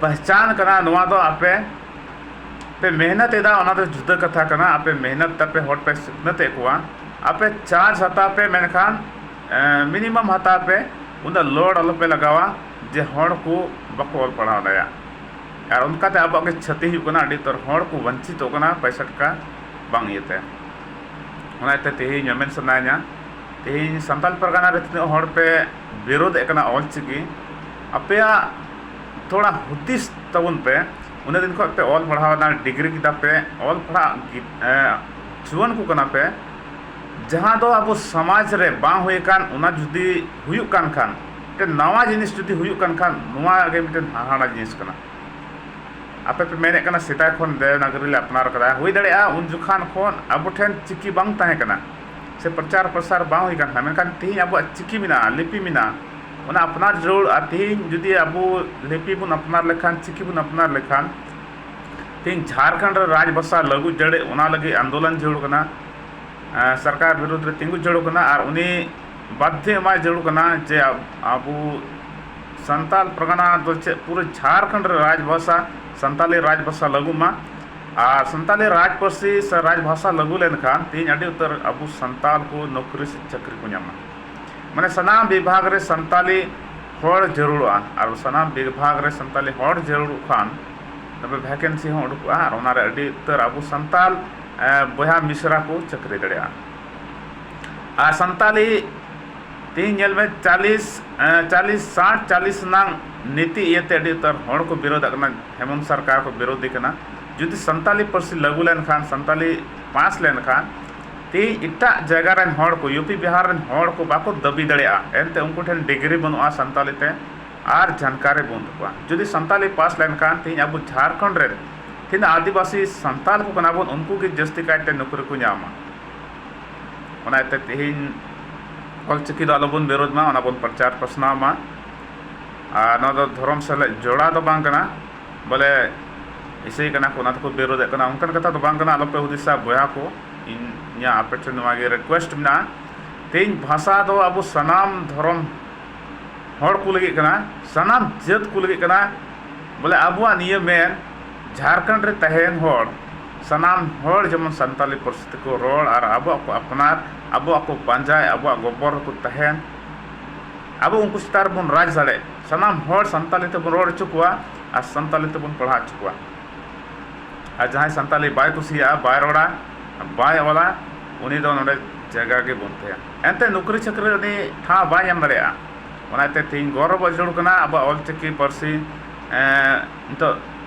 ᱯᱮᱦᱪᱟᱱ ᱠᱟᱱᱟ, ᱱᱚᱣᱟ ᱫᱚ ᱟᱯᱮ ᱯᱮ ᱢᱮᱦᱱᱚᱛ ᱮᱫᱟ, ᱚᱱᱟ ᱫᱚ ᱡᱩᱫᱟᱹ ᱠᱟᱛᱷᱟ ᱠᱟᱱᱟ᱾ ᱟᱯᱮ ᱢᱮᱦᱱᱚᱛ ᱛᱟᱯᱮ, ᱦᱚᱲ ᱯᱮ ᱥᱤᱠᱷᱱᱟᱹᱛ ᱮᱫ ᱠᱚᱣᱟ, ᱟᱯᱮ ᱪᱟᱨᱡᱽ ᱦᱟᱛᱟᱣ ᱯᱮ, ᱢᱮᱱᱠᱷᱟᱱ ᱢᱤᱱᱤᱢᱟᱢ ᱦᱟᱛᱟᱣ ᱯᱮ, ᱩᱱᱟᱹᱜ ᱞᱳᱰ ᱟᱞᱚᱯᱮ ᱞᱟᱜᱟᱣᱟ ᱡᱮ ᱦᱚᱲ ᱠᱚ ᱵᱟᱠᱚ ᱚᱞ ᱯᱟᱲᱦᱟᱣ ᱫᱟᱲᱮᱭᱟᱜ᱾ ᱟᱨ ᱚᱱᱠᱟᱛᱮ ᱟᱵᱚᱣᱟᱜ ᱜᱮ ᱠᱷᱚᱛᱤ ᱦᱩᱭᱩᱜ ᱠᱟᱱᱟ, ᱟᱹᱰᱤ ᱩᱛᱟᱹᱨ ᱦᱚᱲ ᱠᱚ ᱵᱚᱧᱪᱤᱛᱚᱜ ᱠᱟᱱᱟ ᱯᱚᱭᱥᱟ ᱴᱟᱠᱟ ᱵᱟᱝ ᱤᱭᱟᱹᱛᱮ᱾ ᱚᱱᱟ ᱤᱭᱟᱹᱛᱮ ᱛᱮᱦᱮᱧ ᱢᱮᱢᱮᱱ ᱥᱟᱱᱟᱧᱟ, ᱛᱮᱦᱮᱧ ᱥᱟᱱᱛᱟᱲ ᱯᱟᱨᱜᱟᱱᱟ ᱨᱮ ᱛᱤᱱᱟᱹᱜ ᱦᱚᱲ ᱯᱮ ᱵᱤᱨᱳᱫᱷ ᱮᱫ ᱠᱟᱱᱟ ᱚᱞᱪᱤᱠᱤ, ᱟᱯᱮᱭᱟᱜ ᱛᱷᱚᱲᱟ ᱦᱩᱫᱤᱥ ᱛᱟᱵᱚᱱ ᱯᱮ᱾ ᱩᱱᱟᱹᱜ ᱫᱤᱱ ᱠᱷᱚᱱ ᱯᱮ ᱚᱞ ᱯᱟᱲᱦᱟᱣ ᱮᱫᱟ, ᱰᱤᱜᱽᱨᱤ ᱠᱮᱫᱟ ᱯᱮ, ᱚᱞ ᱯᱟᱲᱦᱟᱜ ᱜᱤ-, ᱮ, ᱡᱩᱣᱟᱹᱱ ᱠᱚ ᱠᱟᱱᱟ ᱯᱮ, ᱡᱟᱦᱟᱸ ᱫᱚ ᱟᱵᱚ ᱥᱚᱢᱟᱡᱽ ᱨᱮ ᱵᱟᱝ ᱦᱩᱭ ᱟᱠᱟᱱ, ᱚᱱᱟ ᱡᱩᱫᱤ ᱦᱩᱭᱩᱜ ᱠᱟᱱ ᱠᱷᱟᱱ, ᱢᱤᱫᱴᱮᱱ ᱱᱟᱣᱟ ᱡᱤᱱᱤᱥ ᱡᱩᱫᱤ ᱦᱩᱭᱩᱜ ᱠᱟᱱ ᱠᱷᱟᱱ, ᱱᱚᱣᱟ ᱜᱮ ᱢᱤᱫᱴᱮᱱ ᱦᱟᱦᱟᱲᱟ ᱡᱤᱱᱤᱥ ᱠᱟᱱᱟ᱾ ᱟᱯᱮ ᱯᱮ ᱢᱮᱱᱮᱫ ᱠᱟᱱᱟ ᱥᱮᱫᱟᱭ ᱠᱷᱚᱱ ᱫᱮᱵᱽᱱᱟᱜᱚᱨᱤ ᱞᱮ ᱟᱯᱱᱟᱨ ᱠᱟᱫᱟ, ᱦᱩᱭ ᱫᱟᱲᱮᱭᱟᱜᱼᱟ ᱩᱱ ᱡᱚᱠᱷᱟᱱ ᱠᱷᱚᱱ ᱟᱵᱚ ᱴᱷᱮᱱ ᱪᱤᱠᱤ ᱵᱟᱝ ᱛᱟᱦᱮᱸ ᱠᱟᱱᱟ, ᱥᱮ ᱯᱨᱚᱪᱟᱨ ᱯᱨᱚᱥᱟᱨ ᱵᱟᱝ ᱦᱩᱭ ᱠᱟᱱ ᱛᱟᱦᱮᱸ, ᱢᱮᱱᱠᱷᱟᱱ ᱛᱮᱦᱮᱧ ᱟᱵᱚᱣᱟᱜ ᱪᱤᱠᱤ ᱢᱮᱱᱟᱜᱼᱟ, ᱞᱤᱯᱤ ᱢᱮᱱᱟᱜᱼᱟ, ᱚᱱᱟ ᱟᱯᱱᱟᱨ ᱡᱟᱹᱨᱩᱲ᱾ ᱟᱨ ᱛᱮᱦᱮᱧ ᱡᱩᱫᱤ ᱟᱵᱚ ᱞᱤᱯᱤ ᱵᱚᱱ ᱟᱯᱱᱟᱨ ᱞᱮᱠᱷᱟᱱ, ᱪᱤᱠᱤ ᱵᱚᱱ ᱟᱯᱱᱟᱨ ᱞᱮᱠᱷᱟᱱ, ᱛᱮᱦᱮᱧ ᱡᱷᱟᱲᱠᱷᱚᱸᱰ ᱨᱮ ᱨᱟᱡᱽ ᱵᱷᱟᱥᱟ ᱞᱟᱹᱜᱩ ᱡᱟᱹᱨᱩᱲ, ᱚᱱᱟ ᱞᱟᱹᱜᱤᱫ ᱟᱱᱫᱳᱞᱚᱱ ᱡᱟᱹᱨᱩᱲ ᱠᱟᱱᱟ᱾ ᱮᱸ, ᱥᱚᱨᱠᱟᱨ ᱵᱤᱨᱩᱫᱷ ᱨᱮ ᱛᱤᱸᱜᱩ ᱡᱟᱹᱨᱩᱲ ᱠᱟᱱᱟ ᱟᱨ ᱩᱱᱤ ᱵᱟᱫᱷᱭᱚ ᱮᱢᱟᱭ ᱡᱟᱹᱨᱩᱲ ᱠᱟᱱᱟ ᱡᱮ ᱟᱵ-, ᱟᱵᱚ ᱥᱟᱱᱛᱟᱞ ᱯᱟᱨᱜᱟᱱᱟ ᱫᱚ ᱪᱮᱫ ᱯᱩᱨᱟᱹ ᱡᱷᱟᱲᱠᱷᱚᱸᱰ ᱨᱮ ᱨᱟᱡᱽ ᱵᱷᱟᱥᱟ, ᱥᱟᱱᱛᱟᱞᱤ ᱨᱟᱡᱽ ᱵᱷᱟᱥᱟ ᱞᱟᱹᱜᱩᱜ ᱢᱟ᱾ ᱟᱨ ᱥᱟᱱᱛᱟᱞᱤ ᱨᱟᱡᱽ ᱯᱟᱹᱨᱥᱤ ᱥᱮ ᱨᱟᱡᱽ ᱵᱷᱟᱥᱟ ᱞᱟᱹᱜᱩ ᱞᱮᱱᱠᱷᱟᱱ ᱛᱮᱦᱮᱧ ᱟᱹᱰᱤ ᱩᱛᱟᱹᱨ ᱟᱵᱚ ᱥᱟᱱᱛᱟᱞ ᱠᱚ ᱱᱚᱠᱨᱤ ᱥᱮ ᱪᱟᱹᱠᱨᱤ ᱠᱚ ᱧᱟᱢᱟ᱾ ᱢᱟᱱᱮ ᱥᱟᱱᱟᱢ ᱵᱤᱵᱷᱟᱜᱽ ᱨᱮ ᱥᱟᱱᱛᱟᱞᱤ ᱦᱚᱲ ᱡᱟᱹᱨᱩᱲᱚᱜᱼᱟ, ᱟᱨ ᱥᱟᱱᱟᱢ ᱵᱤᱵᱷᱟᱜᱽ ᱨᱮ ᱥᱟᱱᱛᱟᱞᱤ ᱦᱚᱲ ᱡᱟᱹᱨᱩᱲᱚᱜ ᱠᱷᱟᱱ ᱛᱚᱵᱮ ᱵᱷᱮᱠᱮᱱᱥᱤ ᱦᱚᱸ ᱩᱰᱩᱠᱚᱜᱼᱟ, ᱟᱨ ᱚᱱᱟᱨᱮ ᱟᱹᱰᱤ ᱩᱛᱟᱹᱨ ᱟᱵᱚ ᱥᱟᱱᱛᱟᱞ, ᱮ, ᱵᱚᱭᱦᱟ ᱢᱤᱥᱨᱟ ᱠᱚ ᱪᱟᱹᱠᱨᱤ ᱫᱟᱲᱮᱭᱟᱜᱼᱟ᱾ ᱟᱨ ᱥᱟᱱᱛᱟᱞᱤ ᱛᱮᱦᱮᱧ ᱧᱮᱞ ᱢᱮ, ᱪᱟᱞᱤᱥ, ᱮ, ᱪᱟᱞᱤᱥ, ᱥᱟᱴ, ᱪᱟᱞᱤᱥ ᱨᱮᱱᱟᱜ ᱱᱤᱛᱤ ᱤᱭᱟᱹᱛᱮ ᱟᱹᱰᱤ ᱩᱛᱟᱹᱨ ᱦᱚᱲ ᱠᱚ ᱵᱤᱨᱳᱫᱷᱟᱜ ᱠᱟᱱᱟ, ᱦᱮᱢᱚᱱᱛ ᱥᱚᱨᱠᱟᱨ ᱠᱚ ᱵᱤᱨᱳᱫᱷᱤ ᱠᱟᱱᱟ᱾ ᱡᱩᱫᱤ ᱥᱟᱱᱛᱟᱞᱤ ᱯᱟᱹᱨᱥᱤ ᱞᱟᱹᱜᱩ ᱞᱮᱱᱠᱷᱟᱱ, ᱥᱟᱱᱛᱟᱞᱤ ᱯᱟᱥ ᱞᱮᱱᱠᱷᱟᱱ, ᱛᱮᱦᱮᱧ ᱮᱴᱟᱜ ᱡᱟᱭᱜᱟ ᱨᱮᱱ ᱦᱚᱲ ᱠᱚ, ᱭᱩ ᱯᱤ ᱵᱤᱦᱟᱨ ᱨᱮᱱ ᱦᱚᱲ ᱠᱚ ᱵᱟᱠᱚ ᱫᱟᱹᱵᱤ ᱫᱟᱲᱮᱭᱟᱜᱼᱟ, ᱮᱱᱛᱮ ᱩᱱᱠᱩ ᱴᱷᱮᱱ ᱰᱤᱜᱽᱨᱤ ᱵᱟᱹᱱᱩᱜᱼᱟ ᱥᱟᱱᱛᱟᱞᱤ ᱛᱮ, ᱟᱨ ᱡᱟᱱᱠᱟᱨᱤ ᱵᱟᱹᱱᱩᱜ ᱛᱟᱠᱚᱣᱟ᱾ ᱡᱩᱫᱤ ᱥᱟᱱᱛᱟᱞᱤ ᱯᱟᱥ ᱞᱮᱱᱠᱷᱟᱱ ᱛᱮᱦᱮᱧ ᱟᱵᱚ ᱡᱷᱟᱲᱠᱷᱚᱸᱰ ᱨᱮᱱ ᱛᱤᱱᱟᱹᱜ ᱟᱹᱫᱤᱵᱟᱹᱥᱤ ᱥᱟᱱᱛᱟᱞ ᱠᱚ ᱠᱟᱱᱟ ᱵᱚᱱ, ᱩᱱᱠᱩ ᱜᱮ ᱡᱟᱹᱥᱛᱤ ᱠᱟᱭᱛᱮ ᱱᱚᱠᱨᱤ ᱠᱚ ᱧᱟᱢᱟ᱾ ᱚᱱᱟ ᱤᱭᱟᱹᱛᱮ ᱛᱮᱦᱮᱧ ᱚᱞᱪᱤᱠᱤ ᱫᱚ ᱟᱞᱚᱵᱚᱱ ᱵᱤᱨᱳᱫᱷ ᱢᱟ, ᱚᱱᱟ ᱵᱚᱱ ᱯᱨᱚᱪᱟᱨ ᱯᱟᱥᱱᱟᱣ ᱢᱟ᱾ ᱟᱨ ᱱᱚᱣᱟ ᱫᱚ ᱫᱷᱚᱨᱚᱢ ᱥᱟᱞᱟᱜ ᱡᱚᱲᱟᱣ ᱫᱚ ᱵᱟᱝ ᱠᱟᱱᱟ, ᱵᱚᱞᱮ ᱤᱥᱟᱹᱭ ᱠᱟᱱᱟ ᱠᱚ ᱚᱱᱟ ᱛᱮᱠᱚ ᱵᱤᱨᱳᱫᱷᱮᱫ ᱠᱟᱱᱟ, ᱚᱱᱠᱟᱱ ᱠᱟᱛᱷᱟ ᱫᱚ ᱵᱟᱝ ᱠᱟᱱᱟ᱾ ᱟᱞᱚᱯᱮ ᱦᱩᱫᱤᱥᱟ ᱵᱚᱭᱦᱟ ᱠᱚ, ᱤᱧᱟᱹᱜ ᱟᱯᱮ ᱴᱷᱮᱱ ᱱᱚᱣᱟ ᱜᱮ request ᱢᱮᱱᱟᱜᱼᱟ, ᱛᱮᱦᱮᱧ ᱵᱷᱟᱥᱟ ᱫᱚ ᱟᱵᱚ ᱥᱟᱱᱟᱢ ᱫᱷᱚᱨᱚᱢ ᱦᱚᱲ ᱠᱚ ᱞᱟᱹᱜᱤᱫ ᱠᱟᱱᱟ, ᱥᱟᱱᱟᱢ ᱡᱟᱹᱛ ᱠᱚ ᱞᱟᱹᱜᱤᱫ ᱠᱟᱱᱟ᱾ ᱵᱚᱞᱮ, ᱟᱵᱚᱣᱟᱜ ᱱᱤᱭᱟᱹ ᱢᱮᱱ, ᱡᱷᱟᱲᱠᱷᱚᱸᱰ ᱨᱮ ᱛᱟᱦᱮᱱ ᱦᱚᱲ, ᱥᱟᱱᱟᱢ ᱦᱚᱲ ᱡᱮᱢᱚᱱ ᱥᱟᱱᱛᱟᱞᱤ ᱯᱟᱹᱨᱥᱤ ᱛᱮᱠᱚ ᱨᱚᱲ ᱟᱨ ᱟᱵᱚᱣᱟᱜ ᱠᱚ ᱟᱯᱱᱟᱨ, ᱟᱵᱚᱣᱟᱜ ᱠᱚ ᱯᱟᱸᱡᱟᱭ, ᱟᱵᱚᱣᱟᱜ ᱜᱚᱵᱚᱞ ᱨᱮᱠᱚ ᱛᱟᱦᱮᱱ, ᱟᱵᱚ ᱩᱱᱠᱩ ᱪᱮᱛᱟᱱ ᱨᱮᱵᱚᱱ ᱨᱟᱡᱽ ᱫᱟᱲᱮᱭᱟᱜ᱾ ᱥᱟᱱᱟᱢ ᱦᱚᱲ ᱥᱟᱱᱛᱟᱞᱤ ᱛᱮᱵᱚᱱ ᱨᱚᱲ ᱦᱚᱪᱚ ᱠᱚᱣᱟ ᱟᱨ ᱥᱟᱱᱛᱟᱞᱤ ᱛᱮᱵᱚᱱ ᱯᱟᱲᱦᱟᱣ ᱦᱚᱪᱚ ᱠᱚᱣᱟ᱾ ᱟᱨ ᱡᱟᱦᱟᱸᱭ ᱥᱟᱱᱛᱟᱞᱤ ᱵᱟᱭ ᱠᱩᱥᱤᱭᱟᱜᱼᱟ, ᱵᱟᱭ ᱨᱚᱲᱟ, ᱵᱟᱭ ᱚᱞᱟ, ᱩᱱᱤ ᱫᱚ ᱱᱚᱰᱮ ᱡᱟᱭᱜᱟ ᱜᱮ ᱵᱟᱹᱱᱩᱜ ᱛᱟᱭᱟ᱾ ᱮᱱᱛᱮ ᱱᱚᱠᱨᱤ ᱪᱟᱹᱠᱨᱤ ᱩᱱᱤ ᱴᱷᱟᱶ ᱵᱟᱭ ᱧᱟᱢ ᱫᱟᱲᱮᱭᱟᱜᱼᱟ᱾ ᱚᱱᱟᱛᱮ ᱛᱮᱦᱮᱧ ᱜᱚᱨᱚᱵᱚᱜ ᱡᱟᱹᱨᱩᱲ ᱠᱟᱱᱟ ᱟᱵᱚᱣᱟᱜ ᱚᱞᱪᱤᱠᱤ ᱯᱟᱹᱨᱥᱤ᱾ ᱮᱸ, ᱱᱤᱛᱚᱜ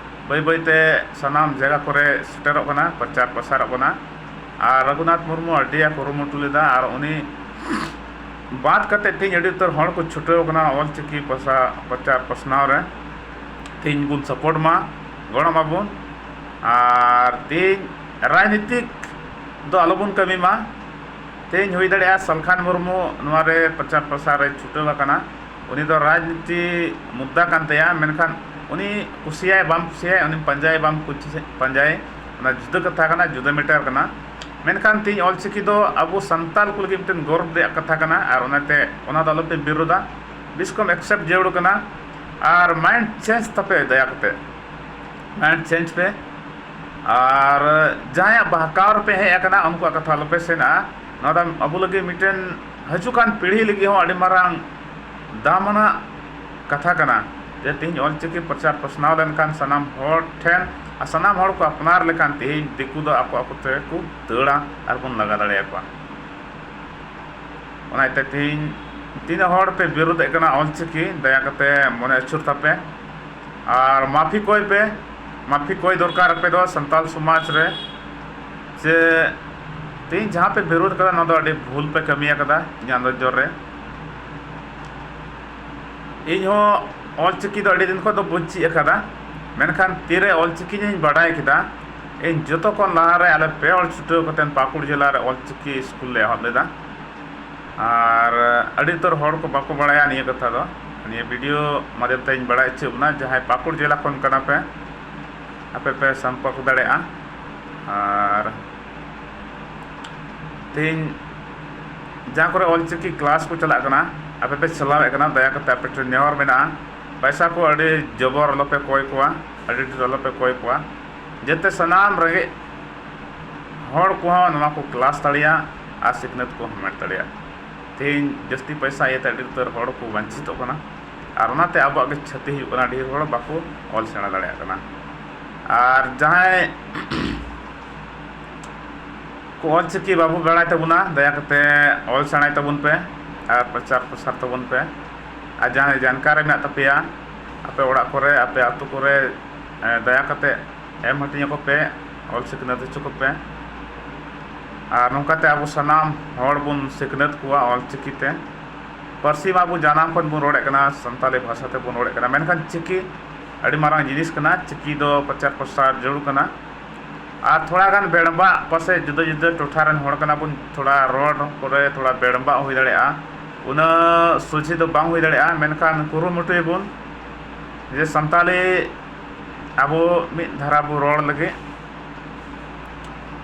ᱵᱟᱹᱭ ᱵᱟᱹᱭᱛᱮ ᱥᱟᱱᱟᱢ ᱡᱟᱭᱜᱟ ᱠᱚᱨᱮ ᱥᱮᱴᱮᱨᱚᱜ ᱠᱟᱱᱟ, ᱯᱨᱚᱪᱟᱨ ᱯᱨᱚᱥᱟᱨᱚᱜ ᱠᱟᱱᱟ᱾ ᱟᱨ ᱨᱟᱹᱜᱷᱩᱱᱟᱛᱷ ᱢᱩᱨᱢᱩ ᱟᱹᱰᱤ ᱟᱸᱴ ᱠᱩᱨᱩᱢᱩᱴᱩ ᱞᱮᱫᱟ, ᱟᱨ ᱩᱱᱤ ᱵᱟᱫ ᱠᱟᱛᱮ ᱛᱮᱦᱮᱧ ᱟᱹᱰᱤ ᱩᱛᱟᱹᱨ ᱦᱚᱲ ᱠᱚ ᱪᱷᱩᱴᱟᱹᱣ ᱠᱟᱱᱟ ᱚᱞᱪᱤᱠᱤ ᱯᱨᱚᱥᱟ-, ᱯᱨᱚᱪᱟᱨ ᱯᱟᱥᱱᱟᱣ ᱨᱮ᱾ ᱛᱮᱦᱮᱧ ᱵᱚᱱ support ᱢᱟ, ᱜᱚᱲᱚ ᱢᱟᱵᱚᱱ᱾ ᱟᱨ ᱛᱮᱦᱮᱧ ᱨᱟᱡᱽᱱᱤᱛᱤᱠ ᱫᱚ ᱟᱞᱚᱵᱚᱱ ᱠᱟᱹᱢᱤ ᱢᱟ᱾ ᱛᱮᱦᱮᱧ ᱦᱩᱭ ᱫᱟᱲᱮᱭᱟᱜᱼᱟ ᱥᱟᱞᱠᱷᱟᱱ ᱢᱩᱨᱢᱩ ᱱᱚᱣᱟ ᱨᱮ ᱯᱨᱚᱪᱟᱨ ᱯᱨᱚᱥᱟᱨ ᱨᱮ ᱪᱷᱩᱴᱟᱹᱣ ᱟᱠᱟᱱᱟ, ᱩᱱᱤ ᱫᱚ ᱨᱟᱡᱽᱱᱤᱛᱤ ᱢᱩᱫᱽᱫᱟ ᱠᱟᱱ ᱛᱟᱭᱟ, ᱢᱮᱱᱠᱷᱟᱱ ᱩᱱᱤ ᱠᱩᱥᱤᱭᱟᱭ ᱵᱟᱢ ᱠᱩᱥᱤᱭᱟᱭ, ᱩᱱᱤ ᱯᱟᱸᱡᱟᱭ ᱵᱟᱢ ᱠᱩᱥᱤ-, ᱯᱟᱸᱡᱟᱭ, ᱚᱱᱟ ᱡᱩᱫᱟᱹ ᱠᱟᱛᱷᱟ ᱠᱟᱱᱟ, ᱡᱩᱫᱟᱹ matter ᱠᱟᱱᱟ᱾ ᱢᱮᱱᱠᱷᱟᱱ ᱛᱮᱦᱮᱧ ᱚᱞᱪᱤᱠᱤ ᱫᱚ ᱟᱵᱚ ᱥᱟᱱᱛᱟᱲ ᱠᱚ ᱞᱟᱹᱜᱤᱫ ᱢᱤᱫᱴᱮᱱ ᱜᱚᱨᱚᱵᱽ ᱨᱮᱭᱟᱜ ᱠᱟᱛᱷᱟ ᱠᱟᱱᱟ, ᱟᱨ ᱚᱱᱟᱛᱮ ᱚᱱᱟ ᱫᱚ ᱟᱞᱚᱯᱮ ᱵᱤᱨᱳᱫᱟ, ᱵᱮᱥ ᱠᱚᱢ accept ᱡᱟᱹᱨᱩᱲ ᱠᱟᱱᱟ᱾ ᱟᱨ mind change ᱛᱟᱯᱮ, ᱫᱟᱭᱟ ᱠᱟᱛᱮ mind change ᱯᱮ᱾ ᱟᱨ ᱡᱟᱦᱟᱸᱭᱟᱜ ᱵᱟᱦᱠᱟᱣ ᱨᱮᱯᱮ ᱦᱮᱡ ᱟᱠᱟᱱᱟ, ᱩᱱᱠᱩᱣᱟᱜ ᱠᱟᱛᱷᱟ ᱟᱞᱚᱯᱮ ᱥᱮᱱᱟ᱾ ᱱᱚᱣᱟ ᱫᱚ ᱟᱵᱚ ᱞᱟᱹᱜᱤᱫ ᱢᱤᱫᱴᱮᱱ ᱦᱤᱡᱩᱜ ᱠᱟᱱ ᱯᱤᱲᱦᱤ ᱞᱟᱹᱜᱤᱫ ᱦᱚᱸ ᱟᱹᱰᱤ ᱢᱟᱨᱟᱝ ᱫᱟᱢᱟᱱᱟᱜ ᱠᱟᱛᱷᱟ ᱠᱟᱱᱟ, ᱡᱮ ᱛᱮᱦᱮᱧ ᱚᱞᱪᱤᱠᱤ ᱯᱨᱚᱪᱟᱨ ᱯᱟᱥᱱᱟᱣ ᱞᱮᱱᱠᱷᱟᱱ ᱥᱟᱱᱟᱢ ᱦᱚᱲ ᱴᱷᱮᱱ ᱟᱨ ᱥᱟᱱᱟᱢ ᱦᱚᱲ ᱠᱚ ᱟᱯᱱᱟᱨ ᱞᱮᱠᱷᱟᱱ ᱛᱮᱦᱮᱧ ᱫᱤᱠᱩ ᱫᱚ ᱟᱠᱚ ᱟᱠᱚ ᱛᱮᱠᱚ ᱫᱟᱹᱲᱟ ᱟᱨ ᱵᱚᱱ ᱞᱟᱜᱟ ᱫᱟᱲᱮᱭᱟᱠᱚᱣᱟ᱾ ᱚᱱᱟ ᱤᱭᱟᱹᱛᱮ ᱛᱮᱦᱮᱧ ᱛᱤᱱᱟᱹᱜ ᱦᱚᱲ ᱯᱮ ᱵᱤᱨᱳᱫᱮᱫ ᱠᱟᱱᱟ ᱚᱞᱪᱤᱠᱤ, ᱫᱟᱭᱟ ᱠᱟᱛᱮ ᱢᱚᱱᱮ ᱟᱹᱪᱩᱨ ᱛᱟᱯᱮ ᱟᱨ ᱢᱟᱹᱯᱷᱤ ᱠᱚᱭ ᱯᱮ᱾ ᱢᱟᱹᱯᱷᱤ ᱠᱚᱭ ᱫᱚᱨᱠᱟᱨ ᱟᱯᱮ ᱫᱚ ᱥᱟᱱᱛᱟᱞ ᱥᱚᱢᱟᱡᱽ ᱨᱮ, ᱡᱮ ᱛᱮᱦᱮᱧ ᱡᱟᱦᱟᱸ ᱯᱮ ᱵᱤᱨᱳᱫ ᱠᱟᱫᱟ, ᱱᱚᱣᱟ ᱫᱚ ᱟᱹᱰᱤ ᱵᱷᱩᱞ ᱯᱮ ᱠᱟᱹᱢᱤ ᱟᱠᱟᱫᱟ ᱤᱧᱟᱹᱜ ᱱᱚᱡᱚᱨ ᱨᱮ᱾ ᱤᱧ ᱦᱚᱸ ᱚᱞᱪᱤᱠᱤ ᱫᱚ ᱟᱹᱰᱤ ᱫᱤᱱ ᱠᱷᱚᱱ ᱫᱚ ᱵᱟᱹᱧ ᱪᱮᱫ ᱟᱠᱟᱫᱟ, ᱢᱮᱱᱠᱷᱟᱱ ᱛᱤᱨᱮ ᱚᱞᱪᱤᱠᱤ ᱤᱧ ᱵᱟᱰᱟᱭ ᱠᱮᱫᱟ, ᱤᱧ ᱡᱚᱛᱚ ᱠᱷᱚᱱ ᱞᱟᱦᱟᱨᱮ ᱟᱞᱮ ᱯᱮ ᱦᱚᱲ ᱪᱷᱩᱴᱟᱹᱣ ᱠᱟᱛᱮ ᱯᱟᱹᱠᱩᱲ ᱡᱮᱞᱟ ᱨᱮ ᱚᱞᱪᱤᱠᱤ ᱥᱠᱩᱞ ᱞᱮ ᱮᱦᱚᱵ ᱞᱮᱫᱟ᱾ ᱟᱨ ᱟᱹᱰᱤ ᱩᱛᱟᱹᱨ ᱦᱚᱲ ᱠᱚ ᱵᱟᱠᱚ ᱵᱟᱲᱟᱭᱟ ᱱᱤᱭᱟᱹ ᱠᱟᱛᱷᱟ ᱫᱚ᱾ ᱱᱤᱭᱟᱹ video ᱢᱟᱫᱷᱭᱚᱢ ᱛᱮᱧ ᱵᱟᱲᱟᱭ ᱦᱚᱪᱚᱭᱮᱫ ᱵᱚᱱᱟ, ᱡᱟᱦᱟᱸᱭ ᱯᱟᱹᱠᱩᱲ ᱡᱮᱞᱟ ᱠᱷᱚᱱ ᱠᱟᱱᱟ ᱯᱮ, ᱟᱯᱮ ᱯᱮ ᱥᱚᱢᱯᱚᱨᱠ ᱫᱟᱲᱮᱭᱟᱜᱼᱟ᱾ ᱟᱨ ᱛᱮᱦᱮᱧ ᱡᱟᱦᱟᱸ ᱠᱚᱨᱮ ᱚᱞᱪᱤᱠᱤ ᱠᱞᱟᱥ ᱠᱚ ᱪᱟᱞᱟᱜ ᱠᱟᱱᱟ, ᱟᱯᱮ ᱯᱮ ᱪᱟᱞᱟᱣᱮᱫ ᱠᱟᱱᱟ, ᱫᱟᱭᱟ ᱠᱟᱛᱮ ᱟᱯᱮ ᱴᱷᱮᱱ ᱱᱮᱦᱚᱨ ᱢᱮᱱᱟᱜᱼᱟ, ᱯᱚᱭᱥᱟ ᱠᱚ ᱟᱹᱰᱤ ᱡᱚᱵᱚᱨ ᱟᱞᱚᱯᱮ ᱠᱚᱭ ᱠᱚᱣᱟ, ᱟᱹᱰᱤ ᱰᱷᱮᱨ ᱟᱞᱚᱯᱮ ᱠᱚᱭ ᱠᱚᱣᱟ, ᱡᱟᱛᱮ ᱥᱟᱱᱟᱢ ᱨᱮᱸᱜᱮᱡ ᱦᱚᱲ ᱠᱚᱦᱚᱸ ᱱᱚᱣᱟ ᱠᱚ ᱠᱞᱟᱥ ᱫᱟᱲᱮᱭᱟᱜ ᱟᱨ ᱥᱤᱠᱷᱱᱟᱹᱛ ᱠᱚ ᱦᱟᱢᱮᱴ ᱫᱟᱲᱮᱭᱟᱜ᱾ ᱛᱮᱦᱮᱧ ᱡᱟᱹᱥᱛᱤ ᱯᱚᱭᱥᱟ ᱤᱭᱟᱹᱛᱮ ᱟᱹᱰᱤ ᱩᱛᱟᱹᱨ ᱦᱚᱲ ᱠᱚ ᱵᱟᱧᱪᱤᱛᱚᱜ ᱠᱟᱱᱟ, ᱟᱨ ᱚᱱᱟᱛᱮ ᱟᱵᱚᱣᱟᱜ ᱜᱮ ᱠᱷᱚᱛᱤ ᱦᱩᱭᱩᱜ ᱠᱟᱱᱟ, ᱰᱷᱮᱨ ᱦᱚᱲ ᱵᱟᱠᱚ ᱚᱞ ᱥᱮᱬᱟ ᱫᱟᱲᱮᱭᱟᱜ ᱠᱟᱱᱟ᱾ ᱟᱨ ᱡᱟᱦᱟᱸᱭ ᱠᱚ ᱚᱞᱪᱤᱠᱤ ᱵᱟᱵᱚ ᱵᱟᱲᱟᱭ ᱛᱟᱵᱚᱱᱟ, ᱫᱟᱭᱟ ᱠᱟᱛᱮ ᱚᱞ ᱥᱮᱬᱟᱭ ᱛᱟᱵᱚᱱ ᱯᱮ ᱟᱨ ᱯᱨᱚᱪᱟᱨ ᱯᱨᱚᱥᱟᱨ ᱛᱟᱵᱚᱱ ᱯᱮ᱾ ᱟᱨ ᱡᱟᱦᱟᱸᱭ ᱡᱟᱱᱠᱟᱨ ᱢᱮᱱᱟᱜ ᱛᱟᱯᱮᱭᱟ, ᱟᱯᱮ ᱚᱲᱟᱜ ᱠᱚᱨᱮ, ᱟᱯᱮ ᱟᱹᱛᱩ ᱠᱚᱨᱮ, ᱮ, ᱫᱟᱭᱟ ᱠᱟᱛᱮ ᱮᱢ ᱦᱟᱹᱴᱤᱧ ᱟᱠᱚ ᱯᱮ, ᱚᱞ ᱥᱤᱠᱷᱱᱟᱹᱛ ᱦᱚᱪᱚ ᱠᱚᱯᱮ᱾ ᱟᱨ ᱱᱚᱝᱠᱟᱛᱮ ᱟᱵᱚ ᱥᱟᱱᱟᱢ ᱦᱚᱲ ᱵᱚᱱ ᱥᱤᱠᱷᱱᱟᱹᱛ ᱠᱚᱣᱟ ᱚᱞᱪᱤᱠᱤ ᱛᱮ᱾ ᱯᱟᱹᱨᱥᱤ ᱢᱟ ᱟᱵᱚ ᱡᱟᱱᱟᱢ ᱠᱷᱚᱱ ᱵᱚᱱ ᱨᱚᱲᱮᱫ ᱠᱟᱱᱟ, ᱥᱟᱱᱛᱟᱲᱤ ᱵᱷᱟᱥᱟ ᱛᱮᱵᱚᱱ ᱨᱚᱲᱮᱫ ᱠᱟᱱᱟ, ᱢᱮᱱᱠᱷᱟᱱ ᱪᱤᱠᱤ ᱟᱹᱰᱤ ᱢᱟᱨᱟᱝ ᱡᱤᱱᱤᱥ ᱠᱟᱱᱟ᱾ ᱪᱤᱠᱤ ᱫᱚ ᱯᱨᱚᱪᱟᱨ ᱯᱨᱚᱥᱟᱨ ᱡᱟᱹᱨᱩᱲ ᱠᱟᱱᱟ᱾ ᱟᱨ ᱛᱷᱚᱲᱟ ᱜᱟᱱ ᱵᱮᱲᱵᱟᱜ, ᱯᱟᱥᱮᱡ ᱡᱩᱫᱟᱹ ᱡᱩᱫᱟᱹ ᱴᱚᱴᱷᱟ ᱨᱮᱱ ᱦᱚᱲ ᱠᱟᱱᱟ ᱵᱚᱱ, ᱛᱷᱚᱲᱟ ᱨᱚᱲ ᱠᱚᱨᱮ ᱛᱷᱚᱲᱟ ᱵᱮᱲᱵᱟᱜ ᱦᱩᱭ ᱫᱟᱲᱮᱭᱟᱜᱼᱟ, ᱩᱱᱟᱹᱜ ᱥᱚᱡᱷᱮ ᱫᱚ ᱵᱟᱝ ᱦᱩᱭ ᱫᱟᱲᱮᱭᱟᱜᱼᱟ, ᱢᱮᱱᱠᱷᱟᱱ ᱠᱩᱨᱩᱢᱩᱴᱩᱭᱟᱵᱚᱱ ᱡᱮ ᱥᱟᱱᱛᱟᱲᱤ ᱟᱵᱚ ᱢᱤᱫ ᱫᱷᱟᱨᱟ ᱵᱚ ᱨᱚᱲ ᱞᱟᱹᱜᱤᱫ᱾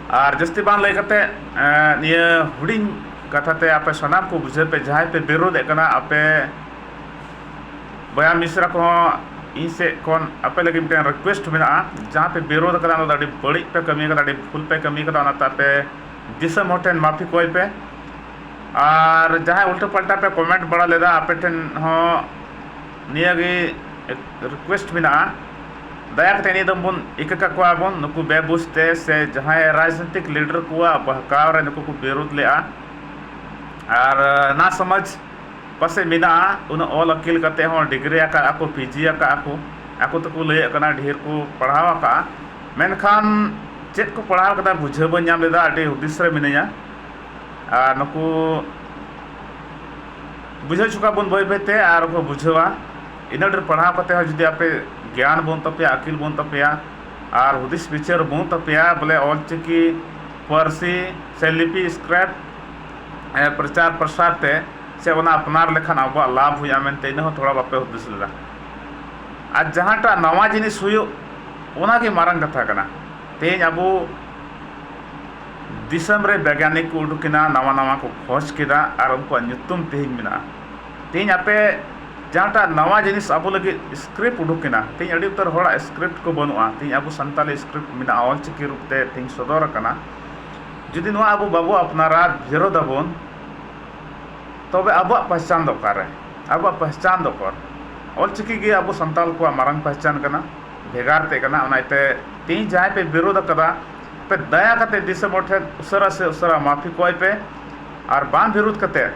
ᱟᱨ ᱡᱟᱹᱥᱛᱤ ᱵᱟᱝ ᱞᱟᱹᱭ ᱠᱟᱛᱮ, ᱮᱸ, ᱱᱤᱭᱟᱹ ᱦᱩᱰᱤᱧ ᱠᱟᱛᱷᱟ ᱛᱮ ᱟᱯᱮ ᱥᱟᱱᱟᱢ ᱠᱚ ᱵᱩᱡᱷᱟᱹᱣ ᱯᱮ, ᱡᱟᱦᱟᱸᱭ ᱯᱮ ᱵᱤᱨᱳᱫᱮᱫ ᱠᱟᱱᱟ, ᱟᱯᱮ ᱵᱚᱭᱦᱟ ᱢᱤᱥᱨᱟ ᱠᱚᱦᱚᱸ ᱤᱧ ᱥᱮᱫ ᱠᱷᱚᱱ ᱟᱯᱮ ᱞᱟᱹᱜᱤᱫ ᱢᱤᱫᱴᱮᱱ ᱨᱤᱠᱩᱭᱮᱥᱴ ᱢᱮᱱᱟᱜᱼᱟ᱾ ᱡᱟᱦᱟᱸ ᱯᱮ ᱵᱤᱨᱳᱫ ᱠᱟᱫᱟ, ᱚᱱᱟ ᱫᱚ ᱟᱹᱰᱤ ᱵᱟᱹᱲᱤᱡ ᱯᱮ ᱠᱟᱹᱢᱤ ᱠᱟᱫᱟ, ᱟᱹᱰᱤ ᱵᱷᱩᱞ ᱯᱮ ᱠᱟᱹᱢᱤ ᱠᱟᱫᱟ, ᱚᱱᱟᱛᱮ ᱟᱯᱮ ᱫᱤᱥᱚᱢ ᱦᱚᱲ ᱴᱷᱮᱱ ᱢᱟᱹᱯᱷᱤ ᱠᱚᱭ ᱯᱮ᱾ ᱟᱨ ᱡᱟᱦᱟᱸᱭ ᱩᱞᱴᱟᱹ ᱯᱟᱞᱴᱟ ᱯᱮ ᱠᱚᱢᱮᱱᱴ ᱵᱟᱲᱟ ᱞᱮᱫᱟ, ᱟᱯᱮ ᱴᱷᱮᱱ ᱦᱚᱸ ᱱᱤᱭᱟᱹ ᱜᱮ ᱨᱤᱠᱩᱭᱮᱥᱴ ᱢᱮᱱᱟᱜᱼᱟ, ᱫᱟᱭᱟ ᱠᱟᱛᱮ ᱱᱤᱭᱟᱹ ᱫᱚ ᱵᱚᱱ ᱤᱠᱟᱹ ᱠᱟᱠᱚᱣᱟ ᱵᱚᱱ, ᱱᱩᱠᱩ ᱵᱮᱵᱩᱡᱽ ᱛᱮ ᱥᱮ ᱡᱟᱦᱟᱸᱭ ᱨᱟᱡᱽᱱᱤᱛᱤᱠ ᱞᱤᱰᱟᱨ ᱠᱚᱣᱟᱜ ᱵᱟᱦᱠᱟᱣ ᱨᱮ ᱱᱩᱠᱩ ᱠᱚ ᱵᱤᱨᱳᱫ ᱞᱮᱜᱼᱟ᱾ ᱟᱨ ᱱᱟ ᱥᱚᱢᱟᱡᱽ ᱯᱟᱥᱮᱡ ᱢᱮᱱᱟᱜᱼᱟ, ᱩᱱᱟᱹᱜ ᱚᱞ ᱟᱹᱠᱤᱞ ᱠᱟᱛᱮ ᱦᱚᱸ ᱰᱤᱜᱽᱨᱤ ᱟᱠᱟᱫ ᱟᱠᱚ, ᱯᱤ ᱡᱤ ᱟᱠᱟᱫ ᱟᱠᱚ, ᱟᱠᱚ ᱛᱮᱠᱚ ᱞᱟᱹᱭᱮᱫ ᱠᱟᱱᱟ ᱰᱷᱮᱨ ᱠᱚ ᱯᱟᱲᱦᱟᱣ ᱟᱠᱟᱫᱼᱟ, ᱢᱮᱱᱠᱷᱟᱱ ᱪᱮᱫ ᱠᱚ ᱯᱟᱲᱦᱟᱣ ᱠᱟᱫᱟ ᱵᱩᱡᱷᱟᱹᱣ ᱵᱟᱹᱧ ᱧᱟᱢ ᱞᱮᱫᱟ, ᱟᱹᱰᱤ ᱦᱩᱫᱤᱥ ᱨᱮ ᱢᱤᱱᱟᱹᱧᱟ᱾ ᱟᱨ ᱱᱩᱠᱩ ᱵᱩᱡᱷᱟᱹᱣ ᱦᱚᱪᱚ ᱠᱚᱣᱟ ᱵᱚᱱ ᱵᱟᱹᱭ ᱵᱟᱹᱭ ᱛᱮ, ᱟᱨ ᱠᱚ ᱵᱩᱡᱷᱟᱹᱣᱟ᱾ ᱤᱱᱟᱹᱜ ᱰᱷᱮᱨ ᱯᱟᱲᱦᱟᱣ ᱠᱟᱛᱮ ᱦᱚᱸ ᱡᱩᱫᱤ ᱟᱯᱮ ᱜᱮᱭᱟᱱ ᱵᱟᱹᱱᱩᱜ ᱛᱟᱯᱮᱭᱟ, ᱟᱹᱠᱤᱞ ᱵᱟᱹᱱᱩᱜ ᱛᱟᱯᱮᱭᱟ, ᱟᱨ ᱦᱩᱫᱤᱥ ᱵᱤᱪᱟᱹᱨ ᱵᱟᱹᱱᱩᱜ ᱛᱟᱯᱮᱭᱟ, ᱵᱚᱞᱮ ᱚᱞᱪᱤᱠᱤ ᱯᱟᱹᱨᱥᱤ ᱥᱮ ᱞᱤᱯᱤ ᱥᱠᱨᱤᱯᱴ, ᱮ, ᱯᱨᱚᱪᱟᱨ ᱯᱨᱚᱥᱟᱨ ᱛᱮ ᱥᱮ ᱚᱱᱟ ᱟᱯᱱᱟᱨ ᱞᱮᱠᱷᱟᱱ ᱟᱵᱚᱣᱟᱜ ᱞᱟᱵᱷ ᱦᱩᱭᱩᱜᱼᱟ ᱢᱮᱱᱛᱮ, ᱤᱱᱟᱹ ᱦᱚᱸ ᱛᱷᱚᱲᱟ ᱵᱟᱯᱮ ᱦᱩᱫᱤᱥ ᱞᱮᱫᱟ᱾ ᱟᱨ ᱡᱟᱦᱟᱸᱴᱟᱜ ᱱᱟᱣᱟ ᱡᱤᱱᱤᱥ ᱦᱩᱭᱩᱜ, ᱚᱱᱟᱜᱮ ᱢᱟᱨᱟᱝ ᱠᱟᱛᱷᱟ ᱠᱟᱱᱟ᱾ ᱛᱮᱦᱮᱧ ᱟᱵᱚ ᱫᱤᱥᱚᱢ ᱨᱮ ᱵᱮᱜᱽᱜᱟᱱᱤᱠ ᱠᱚ ᱩᱰᱩᱠᱮᱱᱟ, ᱱᱟᱣᱟ ᱱᱟᱣᱟ ᱠᱚ ᱠᱷᱚᱡᱽ ᱠᱮᱫᱟ ᱟᱨ ᱩᱱᱠᱩᱣᱟᱜ ᱧᱩᱛᱩᱢ ᱛᱮᱦᱮᱧ ᱢᱮᱱᱟᱜᱼᱟ᱾ ᱛᱮᱦᱮᱧ ᱟᱯᱮ ᱡᱟᱦᱟᱸᱴᱟᱜ ᱱᱟᱣᱟ ᱡᱤᱱᱤᱥ ᱟᱵᱚ ᱞᱟᱹᱜᱤᱫ ᱥᱠᱨᱤᱯᱴ ᱩᱰᱩᱠᱮᱱᱟ, ᱛᱮᱦᱮᱧ ᱟᱹᱰᱤ ᱩᱛᱟᱹᱨ ᱦᱚᱲᱟᱜ ᱥᱠᱨᱤᱯᱴ ᱠᱚ ᱵᱟᱹᱱᱩᱜᱼᱟ᱾ ᱛᱮᱦᱮᱧ ᱟᱵᱚ ᱥᱟᱱᱛᱟᱞᱤ ᱥᱠᱨᱤᱯᱴ ᱢᱮᱱᱟᱜᱼᱟ, ᱚᱞᱪᱤᱠᱤ ᱨᱩᱯ ᱛᱮ ᱛᱮᱦᱮᱧ ᱥᱚᱫᱚᱨ ᱟᱠᱟᱱᱟ᱾ ᱡᱩᱫᱤ ᱱᱚᱣᱟ ᱟᱵᱚ ᱵᱟᱵᱚ ᱟᱯᱱᱟᱨᱟ, ᱵᱤᱨᱳᱫᱷ ᱟᱵᱚᱱ, ᱛᱚᱵᱮ ᱟᱵᱚᱣᱟᱜ ᱯᱟᱦᱪᱟᱱ ᱫᱚ ᱚᱠᱟᱨᱮ? ᱟᱵᱚᱣᱟᱜ ᱯᱟᱦᱪᱟᱱ ᱫᱚ ᱚᱠᱚᱨ? ᱚᱞᱪᱤᱠᱤ ᱜᱮ ᱟᱵᱚ ᱥᱟᱱᱛᱟᱲ ᱠᱚᱣᱟᱜ ᱢᱟᱨᱟᱝ ᱯᱟᱦᱪᱟᱱ ᱠᱟᱱᱟ, ᱵᱷᱮᱜᱟᱨ ᱛᱮ ᱠᱟᱱᱟ᱾ ᱚᱱᱟ ᱤᱭᱟᱹᱛᱮ ᱛᱮᱦᱮᱧ ᱡᱟᱦᱟᱸᱭ ᱯᱮ ᱵᱤᱨᱳᱫ ᱟᱠᱟᱫᱟ, ᱯᱮ ᱫᱟᱭᱟ ᱠᱟᱛᱮ ᱫᱤᱥᱚᱢ ᱦᱚᱲ ᱴᱷᱮᱱ ᱩᱥᱟᱹᱨᱟ ᱥᱮ ᱩᱥᱟᱹᱨᱟ ᱢᱟᱹᱯᱷᱤ ᱠᱚᱭ ᱯᱮ, ᱟᱨ ᱵᱟᱝ ᱵᱤᱨᱳᱫ ᱠᱟᱛᱮ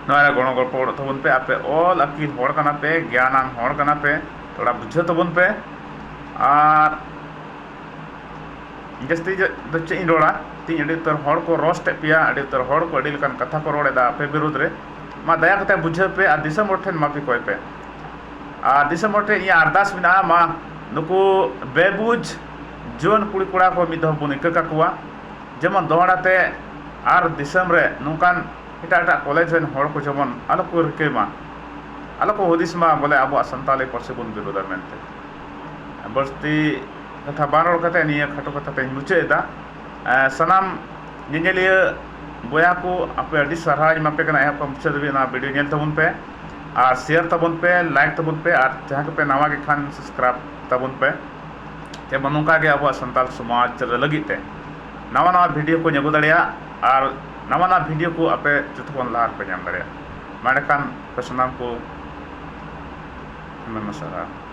ᱱᱚᱣᱟ ᱨᱮ ᱜᱚᱲᱚ ᱜᱚᱯᱚᱲᱚᱜ ᱛᱟᱵᱚᱱ ᱯᱮ᱾ ᱟᱯᱮ ᱚᱞ ᱟᱹᱠᱤᱞ ᱦᱚᱲ ᱠᱟᱱᱟ ᱯᱮ, ᱜᱮᱭᱟᱱᱟᱱ ᱦᱚᱲ ᱠᱟᱱᱟ ᱯᱮ, ᱛᱷᱚᱲᱟ ᱵᱩᱡᱷᱟᱹᱣ ᱛᱟᱵᱚᱱ ᱯᱮ᱾ ᱟᱨ ᱡᱟᱹᱥᱛᱤ ᱫᱚ ᱪᱮᱫ ᱤᱧ ᱨᱚᱲᱟ, ᱛᱮᱦᱮᱧ ᱟᱹᱰᱤ ᱩᱛᱟᱹᱨ ᱦᱚᱲ ᱠᱚ ᱨᱳᱥᱴ ᱮᱫ ᱯᱮᱭᱟ, ᱟᱹᱰᱤ ᱩᱛᱟᱹᱨ ᱦᱚᱲ ᱠᱚ ᱟᱹᱰᱤ ᱞᱮᱠᱟᱱ ᱠᱟᱛᱷᱟ ᱠᱚ ᱨᱚᱲ ᱮᱫᱟ ᱟᱯᱮ ᱵᱤᱨᱩᱫᱽ ᱨᱮ᱾ ᱢᱟ ᱫᱟᱭᱟ ᱠᱟᱛᱮ ᱵᱩᱡᱷᱟᱹᱣ ᱯᱮ ᱟᱨ ᱫᱤᱥᱚᱢ ᱦᱚᱲ ᱴᱷᱮᱱ ᱢᱟᱹᱯᱷᱤ ᱠᱚᱭ ᱯᱮ᱾ ᱟᱨ ᱫᱤᱥᱚᱢ ᱦᱚᱲ ᱴᱷᱮᱱ ᱤᱧᱟᱹᱜ ᱟᱨᱫᱟᱥ ᱢᱮᱱᱟᱜᱼᱟ, ᱢᱟ ᱱᱩᱠᱩ ᱵᱮᱵᱩᱡᱽ ᱡᱩᱣᱟᱹᱱ ᱠᱩᱲᱤ ᱠᱚᱲᱟ ᱠᱚ ᱢᱤᱫ ᱫᱷᱟᱣ ᱵᱚᱱ ᱤᱠᱟᱹ ᱠᱟᱠᱚᱣᱟ, ᱡᱮᱢᱚᱱ ᱫᱚᱦᱲᱟ ᱛᱮ ᱟᱨ ᱫᱤᱥᱚᱢ ᱨᱮ ᱱᱚᱝᱠᱟᱱ ᱮᱴᱟᱜ ᱮᱴᱟᱜ ᱠᱚᱞᱮᱡᱽ ᱨᱮᱱ ᱦᱚᱲ ᱠᱚ ᱡᱮᱢᱚᱱ ᱟᱞᱚ ᱠᱚ ᱨᱤᱠᱟᱹᱭ ᱢᱟ, ᱟᱞᱚ ᱠᱚ ᱦᱩᱫᱤᱥ ᱢᱟ ᱵᱚᱞᱮ ᱟᱵᱚᱣᱟᱜ ᱥᱟᱱᱛᱟᱞᱤ ᱯᱟᱹᱨᱥᱤ ᱵᱚᱱ ᱵᱤᱨᱳᱫᱟ ᱢᱮᱱᱛᱮ᱾ ᱵᱟᱹᱲᱛᱤ ᱠᱟᱛᱷᱟ ᱵᱟᱝ ᱨᱚᱲ ᱠᱟᱛᱮ ᱱᱤᱭᱟᱹ ᱠᱷᱟᱴᱚ ᱠᱟᱛᱷᱟ ᱛᱮᱧ ᱢᱩᱪᱟᱹᱫ ᱮᱫᱟ᱾ ᱮ, ᱥᱟᱱᱟᱢ ᱧᱮᱧᱮᱞᱤᱭᱟᱹ ᱵᱚᱭᱦᱟ ᱠᱚ, ᱟᱯᱮ ᱟᱹᱰᱤ ᱥᱟᱨᱦᱟᱣ ᱤᱧ ᱮᱢᱟ ᱯᱮ ᱠᱟᱱᱟ ᱮᱦᱚᱵ ᱠᱷᱚᱱ ᱢᱩᱪᱟᱹᱫ ᱫᱷᱟᱹᱵᱤᱡ ᱱᱚᱣᱟ ᱵᱷᱤᱰᱤᱭᱳ ᱧᱮᱞ ᱛᱟᱵᱚᱱ ᱯᱮ, ᱟᱨ ᱥᱮᱭᱟᱨ ᱛᱟᱵᱚᱱ ᱯᱮ, ᱞᱟᱭᱤᱠ ᱛᱟᱵᱚᱱ ᱯᱮ, ᱟᱨ ᱡᱟᱦᱟᱸᱭ ᱠᱚᱯᱮ ᱱᱟᱣᱟ ᱜᱮ ᱠᱷᱟᱱ ᱥᱟᱵᱥᱠᱨᱟᱭᱤᱵ ᱛᱟᱵᱚᱱ ᱯᱮ᱾ ᱡᱮᱢᱚᱱ ᱱᱚᱝᱠᱟ ᱜᱮ ᱟᱵᱚᱣᱟᱜ ᱥᱟᱱᱛᱟᱲ ᱥᱚᱢᱟᱡᱽ ᱨᱮ ᱞᱟᱹᱜᱤᱫ ᱛᱮ ᱱᱟᱣᱟ ᱱᱟᱣᱟ ᱵᱷᱤᱰᱤᱭᱳ ᱠᱚᱧ ᱟᱹᱜᱩ ᱫᱟᱲᱮᱭᱟᱜ, ᱟᱨ ᱱᱟᱣᱟ ᱱᱟᱣᱟ ᱵᱷᱤᱰᱤᱭᱳ ᱠᱚ ᱟᱯᱮ ᱡᱚᱛᱚ ᱠᱷᱚᱱ ᱞᱟᱦᱟ ᱨᱮᱯᱮ ᱧᱟᱢ ᱫᱟᱲᱮᱭᱟᱜ᱾ ᱢᱟ ᱮᱸᱰᱮᱠᱷᱟᱱ ᱟᱯᱮ ᱥᱟᱱᱟᱢ ᱠᱚ ᱟᱭᱢᱟ ᱟᱭᱢᱟ ᱥᱟᱨᱦᱟᱣ᱾